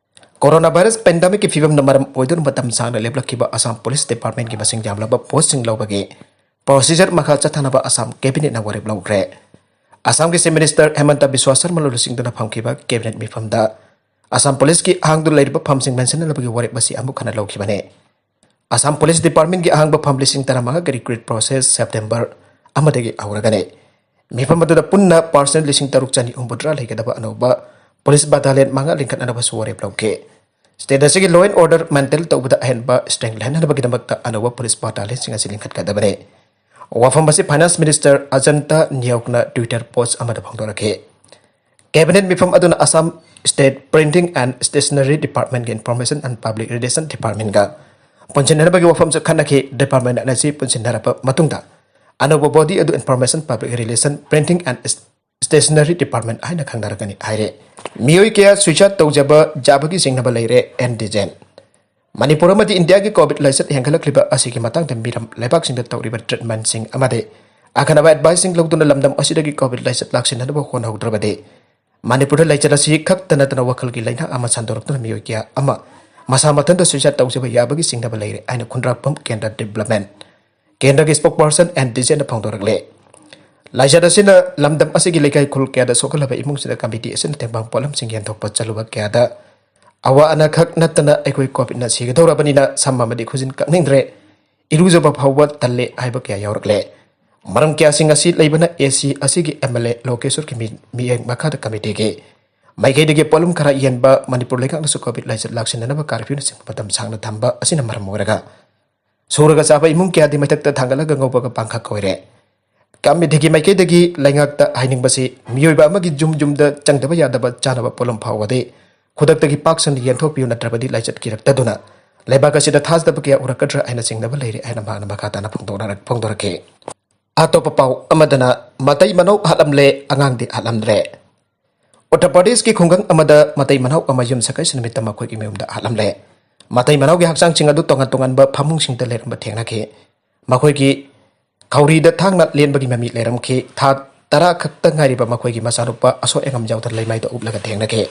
ꯀꯣꯔꯣꯅꯥ ꯚꯥꯏꯔꯁ ꯄꯦꯟꯗꯦꯃꯤꯛꯀꯤ ꯐꯤꯕꯝꯅ ꯃꯔꯝ ꯑꯣꯏꯗꯨꯅ ꯃꯇꯝ ꯁꯥꯡꯅ ꯂꯦꯞꯂꯛꯈꯤꯕ ꯑꯁꯥꯝ ꯄꯨꯂꯤꯁ ꯗꯤꯄꯥꯔꯠꯃꯦꯟꯒꯤ ꯃꯁꯤꯡ ꯌꯥꯝꯂꯕ ꯄꯣꯁꯁꯤꯡ ꯂꯧꯕꯒꯤ ꯄ꯭ꯔꯣꯁꯤꯖꯔ ꯃꯈꯥ ꯆꯠꯊꯅꯕ ꯑꯁꯥꯝ ꯀꯦꯕꯤꯅꯦꯠꯅ ꯋꯥꯔꯦꯞ ꯂꯧꯈ꯭ꯔꯦ꯫ ꯑꯁꯥꯝꯒꯤ ꯆꯤꯐ ꯃꯤꯅꯤꯁꯇꯔ ꯍꯦꯃꯟꯇ ꯕꯤꯁ꯭ꯋꯥ ꯁꯔꯃ ꯂꯨꯆꯤꯡꯗꯨꯅ ꯐꯝꯈꯤꯕ ꯀꯦꯕꯤꯅꯦꯠ ꯃꯤꯐꯝꯗ ꯑꯁꯥꯝ ꯄꯨꯂꯤꯁꯀꯤ ꯑꯍꯥꯡꯗꯨꯅ ꯂꯩꯔꯤꯕ ꯐꯝꯁꯤꯡ ꯃꯦꯟꯁꯤꯟꯅꯅꯕꯒꯤ ꯋꯥꯔꯦꯞ ꯑꯁꯤ ꯑꯃꯨꯛ ꯍꯟꯅ ꯂꯧꯈꯤꯕꯅꯤ꯫ ꯑꯁꯥꯝ ꯄꯨꯂꯤꯁ ꯗꯤꯄꯥꯔꯠꯃꯦꯟꯒꯤ ꯑꯍꯥꯡꯕ ꯐꯝ ꯂꯤꯁꯤꯡ ꯇꯔꯥꯃꯉꯥꯒꯤ ꯔꯤꯀ꯭ꯔꯨꯠ ꯄ꯭ꯔꯣꯁꯦꯁ ꯁꯦꯞꯇꯦꯝꯕꯔ ꯑꯃꯗꯒꯤ ꯍꯧꯔꯒꯅꯤ꯫ ꯃꯤꯐꯝ ꯑꯗꯨꯗ ꯄꯨꯟꯅ ꯄꯥꯔꯁꯅꯦꯜ ꯂꯤꯁꯤꯡ ꯇꯔꯨꯛ ꯆꯅꯤ ꯍꯨꯝꯐꯨꯇꯔꯥ ꯂꯩꯒꯗꯕ ꯑꯅꯧꯕ ꯄꯨꯂꯤꯁ ꯕꯥꯇꯥꯂꯤꯌꯟ ꯃꯉꯥ ꯂꯤꯡꯈꯠꯅꯅꯕꯁꯨ ꯋꯥꯔꯦꯞ ꯂꯧꯈꯤ꯫ ꯁ꯭ꯇꯦꯠ ꯑꯁꯤꯒꯤ law and order maintain ꯇꯧꯕꯗ ꯑꯍꯦꯟꯕ strength ꯂꯩꯍꯟꯅꯕꯒꯤꯗꯃꯛꯇ ꯑꯅꯧꯕ ꯄꯨꯂꯤꯁ ꯕꯥꯇꯥꯂꯤꯌꯟꯁꯤꯡ ꯑꯁꯤ ꯂꯤꯡꯈꯠꯀꯗꯕꯅꯤ꯫ ꯋꯥꯐꯝ ꯑꯁꯤ Finance Minister Ajanta ꯅꯤꯌꯣꯛꯅ Twitter post ꯑꯃꯗ ꯐꯣꯡꯗꯣꯔꯛꯈꯤ꯫ Cabinet ꯃꯤꯐꯝ ꯑꯗꯨꯅ Assam State Printing and Stationery Departmentꯀꯤ Information and Public Relation Departmentꯀ ꯄꯨꯟꯁꯤꯟꯅꯅꯕꯒꯤ ꯋꯥꯐꯝꯁꯨ ꯈꯟꯅꯈꯤ꯫ Department ꯑꯅꯤꯁꯤ ꯄꯨꯟꯁꯤꯟꯅꯔꯕ ꯃꯇꯨꯡꯗ ꯑꯅꯧꯕ body ꯑꯗꯨ Information Public Relation, Printing and Stationery Department ꯍꯥꯏꯅ ꯈꯪꯅꯔꯛꯀꯅꯤ ꯍꯥꯏꯔꯦ꯫ ꯃꯤꯑꯣꯏ ꯀꯌꯥ suicide ꯇꯧꯖꯕ ꯌꯥꯕꯒꯤ ꯆꯤꯡꯅꯕ ꯂꯩꯔꯦ, ꯑꯦꯟ ꯗꯤꯖꯦꯟ꯫ ꯃꯅꯤꯄꯨꯔ ꯑꯃꯗꯤ ꯏꯟꯗꯤꯌꯥꯒꯤ COVID ꯂꯥꯏꯆꯠ ꯍꯦꯟꯒꯠꯂꯛꯂꯤꯕ ꯑꯁꯤꯒꯤ ꯃꯇꯥꯡꯗ ꯃꯤꯔꯝ ꯂꯩꯕꯥꯛꯁꯤꯡꯗ ꯇꯧꯔꯤꯕ treatmentꯁꯤꯡ ꯑꯃꯗꯤ ꯑꯈꯟꯅꯕ adviceꯁꯤꯡ ꯂꯧꯗꯨꯅ ꯂꯝꯗꯝ ꯑꯁꯤꯗꯒꯤ COVID ꯂꯥꯏꯆꯠ ꯂꯥꯛꯁꯤꯟꯅꯅꯕ ꯍꯣꯠꯅꯍꯧꯗ꯭ꯔꯕꯗꯤ ꯃꯅꯤꯄꯨꯔꯗ ꯂꯥꯏꯆꯠ ꯑꯁꯤ ꯈꯛꯇ ꯅꯠꯇꯅ ꯋꯥꯈꯜꯒꯤ ꯂꯥꯏꯅꯥ ꯑꯃ ꯁꯟꯗꯣꯔꯛꯇꯨꯅ ꯃꯤꯑꯣꯏ ꯀꯌꯥ ꯑꯃ ꯃꯁꯥ ꯃꯊꯟꯇ suicide ꯇꯧꯖꯕ ꯌꯥꯕꯒꯤ ꯆꯤꯡꯅꯕ ꯂꯩꯔꯦ ꯍꯥꯏꯅ ꯈꯨꯟꯗ꯭ꯔꯥꯛꯄꯝ ꯀꯦꯟꯗ꯭ꯔ development ꯀꯦꯟꯗ꯭ꯔꯒꯤ spokesperson ꯑꯦꯟ ꯗꯤꯖꯦꯟꯅ ꯐꯣꯡꯗꯣꯔꯛꯂꯦ꯫ ꯂꯥꯏꯆꯠ ꯑꯁꯤꯅ ꯂꯝꯗꯝ ꯑꯁꯤꯒꯤ ꯂꯩꯀꯥꯏ ꯈꯨꯜ ꯀꯌꯥꯗ ꯁꯣꯛꯍꯜꯂꯕ ꯏꯃꯨꯡꯁꯤꯡꯗ committee ꯑꯁꯤꯅ ꯇꯦꯡꯕꯥꯡ ꯄꯣꯠꯂꯝꯁꯤꯡ ꯌꯦꯟꯊꯣꯛꯄ ꯆꯠꯂꯨꯕ ꯀꯌꯥꯗ ꯑꯋꯥ ꯑꯅꯥ ꯈꯛ ꯅꯠꯇꯅ ꯑꯩꯈꯣꯏ COVIDꯅ ꯁꯤꯒꯗꯧꯔꯕꯅꯤꯅ ꯁꯝ ꯑꯃꯗꯤ ꯈꯨꯖꯤꯟ ꯀꯛꯅꯤꯡꯗ꯭ꯔꯦ, ꯏꯔꯨꯖꯕ ꯐꯥꯎꯕ ꯇꯜꯂꯦ ꯍꯥꯏꯕ ꯀꯌꯥ ꯌꯥꯎꯔꯛꯂꯦ꯫ ꯃꯔꯝ ꯀꯌꯥꯁꯤꯡ ꯑꯁꯤ ꯂꯩꯕꯅ ꯑꯦ ꯁꯤ ꯑꯁꯤꯒꯤ ꯑꯦꯝ ꯑꯦꯜ ꯑꯦ ꯂꯣꯀꯦꯁꯣꯔꯒꯤ ꯃꯤ-, ꯃꯤꯠꯌꯦꯡ ꯃꯈꯥꯗ committeeꯒꯤ ꯃꯥꯏꯀꯩꯗꯒꯤ ꯄꯣꯠꯂꯨꯝ ꯈꯔ ꯌꯦꯟꯕ, ꯃꯅꯤꯄꯨꯔ ꯂꯩꯉꯥꯛꯅꯁꯨ COVID ꯂꯥꯏꯆꯠ ꯂꯥꯛꯁꯤꯟꯅꯅꯕ curfewꯅꯆꯤꯡꯕ ꯃꯇꯝ ꯁꯥꯡꯅ ꯊꯝꯕ ꯑꯁꯤꯅ ꯃꯔꯝ ꯑꯣꯏꯔꯒ ꯁꯨꯔꯒ ꯆꯥꯕ ꯏꯃꯨꯡ ꯀꯌꯥꯗꯤ ꯃꯩꯊꯛꯇ ꯊꯥꯡꯒꯠꯂꯒ ꯉꯧꯕꯒ ꯄꯥꯡꯈꯛ ꯑꯣꯏꯔꯦ꯫ Committeeꯒꯤ ꯃꯥꯏꯀꯩꯗꯒꯤ ꯂꯩꯉꯥꯛꯇ ꯍꯥꯏꯅꯤꯡꯕꯁꯤ ꯃꯤꯑꯣꯏꯕ ꯑꯃꯒꯤ ꯌꯨꯝ ꯌꯨꯝꯗ ꯆꯪꯗꯕ ꯌꯥꯗꯕ ꯆꯥꯅꯕ ꯄꯣꯠꯂꯝ ꯐꯥꯎꯕꯗꯤ ꯈꯨꯗꯛꯇꯒꯤ ꯄꯥꯛ ꯁꯟꯅ ꯌꯦꯟꯊꯣꯛꯄꯤꯌꯨ, ꯅꯠꯇ꯭ꯔꯕꯗꯤ ꯂꯥꯏꯆꯠ ꯀꯤꯔꯛꯇꯗꯨꯅ ꯂꯩꯕꯥꯛ ꯑꯁꯤꯗ ꯊꯥꯖꯗꯕ ꯀꯌꯥ ꯎꯔꯛꯀꯗ꯭ꯔꯥ ꯍꯥꯏꯅ ꯆꯤꯡꯅꯕ ꯂꯩꯔꯦ ꯍꯥꯏꯅ ꯃꯍꯥꯛꯅ ꯃꯈꯥ ꯇꯥꯅ ꯐꯣꯡꯗꯣꯛꯅꯔꯛ-, ꯐꯣꯡꯗꯣꯔꯛꯈꯤ꯫ ꯑꯇꯣꯞꯄ ꯄꯥꯎ ꯑꯃꯗꯅ ꯃꯇꯩ ꯃꯅꯥꯎ ꯍꯥꯠꯂꯝꯂꯦ, ꯑꯉꯥꯡꯗꯤ ꯍꯥꯠꯂꯝꯗ꯭ꯔꯦ꯫ ꯎꯠꯇꯔ ꯄ꯭ꯔꯗꯦꯁꯀꯤ ꯈꯨꯡꯒꯪ ꯑꯃꯗ ꯃꯇꯩ ꯃꯅꯥꯎ ꯑꯃ ꯌꯨꯝ ꯁꯀꯩꯁ ꯅꯨꯃꯤꯠꯇ ꯃꯈꯣꯏꯒꯤ ꯃꯌꯨꯝꯗ ꯍꯥꯠꯂꯝꯂꯦ꯫ ꯃꯇꯩ ꯃꯅꯥꯎꯒꯤ ꯍꯛꯆꯥꯡꯁꯤꯡ ꯑꯗꯨ ꯇꯣꯉꯥꯟ ꯇꯣꯉꯥꯟꯕ ꯐꯃꯨꯡꯁꯤꯡꯗ ꯂꯩꯔꯝꯕ ꯊꯦꯡꯅꯈꯤ꯫ ꯃꯈꯣꯏꯒꯤ ꯈꯧꯔꯤꯗ ꯊꯥꯡꯅ ꯂꯦꯟꯕꯒꯤ ꯃꯃꯤ ꯂꯩꯔꯝꯈꯤ꯫ ꯊꯥ ꯇꯔꯥ ꯈꯛꯇ ꯉꯥꯏꯔꯤꯕ ꯃꯈꯣꯏꯒꯤ ꯃꯆꯥꯅꯨꯄꯥ ꯑꯁꯣꯛ ꯑꯉꯥꯝ ꯌꯥꯎꯗꯅ ꯂꯩꯃꯥꯏꯗ ꯎꯞꯂꯒ ꯊꯦꯡꯅꯈꯤ꯫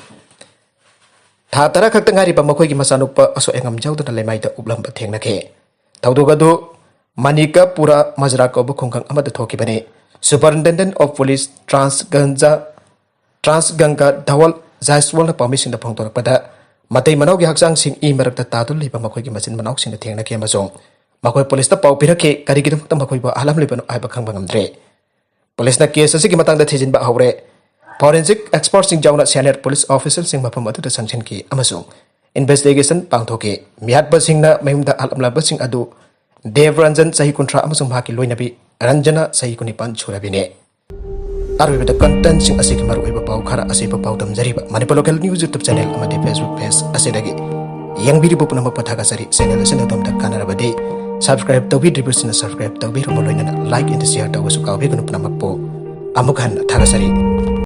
ꯊꯥ ꯇꯔꯥ ꯈꯛꯇ ꯉꯥꯏꯔꯤꯕ ꯃꯈꯣꯏꯒꯤ ꯃꯆꯥꯅꯨꯄꯥ ꯑꯁꯣꯛ ꯑꯉꯥꯝ ꯌꯥꯎꯗꯅ ꯂꯩꯃꯥꯏꯗ ꯎꯞꯂꯝꯕ ꯊꯦꯡꯅꯈꯤ꯫ ꯊꯧꯗꯣꯛ ꯑꯗꯨ ꯃꯅꯤꯀꯄꯨꯔꯥ ꯃꯖꯔꯥ ꯀꯧꯕ ꯈꯨꯡꯒꯪ ꯑꯃꯗ ꯊꯣꯛꯈꯤꯕꯅꯤ꯫ Superintendent of Police ꯇ꯭ꯔꯥꯟꯁꯒꯟꯖꯥ, ꯇ꯭ꯔꯥꯟꯁꯒꯪꯒꯥ ꯙꯋꯜ ꯖꯥꯏꯁꯋꯥꯜꯅ ꯄꯥꯎꯃꯤꯁꯤꯡꯗ ꯐꯣꯡꯗꯣꯔꯛꯄꯗ, ꯃꯇꯩ ꯃꯅꯥꯎꯒꯤ ꯍꯛꯆꯥꯡꯁꯤꯡ ꯏ ꯃꯔꯛꯇ ꯇꯥꯗꯨꯅ ꯂꯩꯕ ꯃꯈꯣꯏꯒꯤ ꯃꯆꯤꯟ ꯃꯅꯥꯎꯁꯤꯡꯅ ꯊꯦꯡꯅꯈꯤ ꯑꯃꯁꯨꯡ ꯃꯈꯣꯏ ꯄꯨꯂꯤꯁꯇ ꯄꯥꯎ ꯄꯤꯔꯛꯈꯤ꯫ ꯀꯔꯤꯒꯤꯗꯃꯛꯇ ꯃꯈꯣꯏꯕꯨ ꯍꯥꯠꯂꯝꯂꯤꯕꯅꯣ ꯍꯥꯏꯕ ꯈꯪꯕ ꯉꯝꯗ꯭ꯔꯦ꯫ ꯄꯨꯂꯤꯁꯅ ꯀꯦꯁ ꯑꯁꯤꯒꯤ ꯃꯇꯥꯡꯗ ꯊꯤꯖꯤꯟꯕ ꯍꯧꯔꯦ꯫ Forensic expertꯁꯤꯡ ꯌꯥꯎꯅ senior police officerꯁꯤꯡ ꯃꯐꯝ ꯑꯗꯨꯗ ꯆꯪꯁꯤꯟꯈꯤ ꯑꯃꯁꯨꯡ investigation ꯄꯥꯡꯊꯣꯛꯈꯤ꯫ ꯃꯤꯍꯥꯠꯄꯁꯤꯡꯅ ꯃꯌꯨꯝꯗ ꯍꯜꯂꯛꯂꯕꯁꯤꯡ ꯑꯗꯨ ꯗꯦꯕ ꯔꯟꯖꯟ, ꯆꯍꯤ ꯀꯨꯟꯊ꯭ꯔꯥ, ꯑꯃꯁꯨꯡ ꯃꯍꯥꯛꯀꯤ ꯂꯣꯏꯅꯕꯤ ꯔꯟꯖꯅꯥ, ꯆꯍꯤ ꯀꯨꯟꯅꯤꯄꯥꯟ ꯁꯨꯔꯕꯤꯅꯤ꯫ ꯑꯔꯣꯏꯕꯗ contentꯁꯤꯡ ꯑꯁꯤꯒꯤ ꯃꯔꯨꯑꯣꯏꯕ ꯄꯥꯎ ꯈꯔ ꯑꯁꯤꯕꯨ ꯄꯥꯎꯗꯝꯖꯔꯤꯕ Manipur Local News YouTube channel ꯑꯃꯗꯤ Facebook page ꯑꯁꯤꯗꯒꯤ ꯌꯦꯡꯕꯤꯔꯤꯕ ꯄꯨꯝꯅꯃꯛꯄꯨ ꯊꯥꯒꯠꯆꯔꯤ꯫ Channel ꯑꯁꯤꯅ ꯑꯗꯣꯝꯗ ꯀꯥꯟꯅꯔꯕꯗꯤ subscribe ꯇꯧꯕꯤꯗ꯭ꯔꯤꯕꯁꯤꯡꯅ subscribe ꯇꯧꯕꯤꯔꯝꯃꯨ, ꯂꯣꯏꯅꯅ like and share ꯇꯧꯕꯁꯨ ꯀꯥꯎꯕꯤꯒꯅꯨ꯫ ꯄꯨꯝꯅꯃꯛꯄꯨ ꯑꯃꯨꯛ ꯍꯟꯅ ꯊꯥꯒꯠꯆꯔꯤ꯫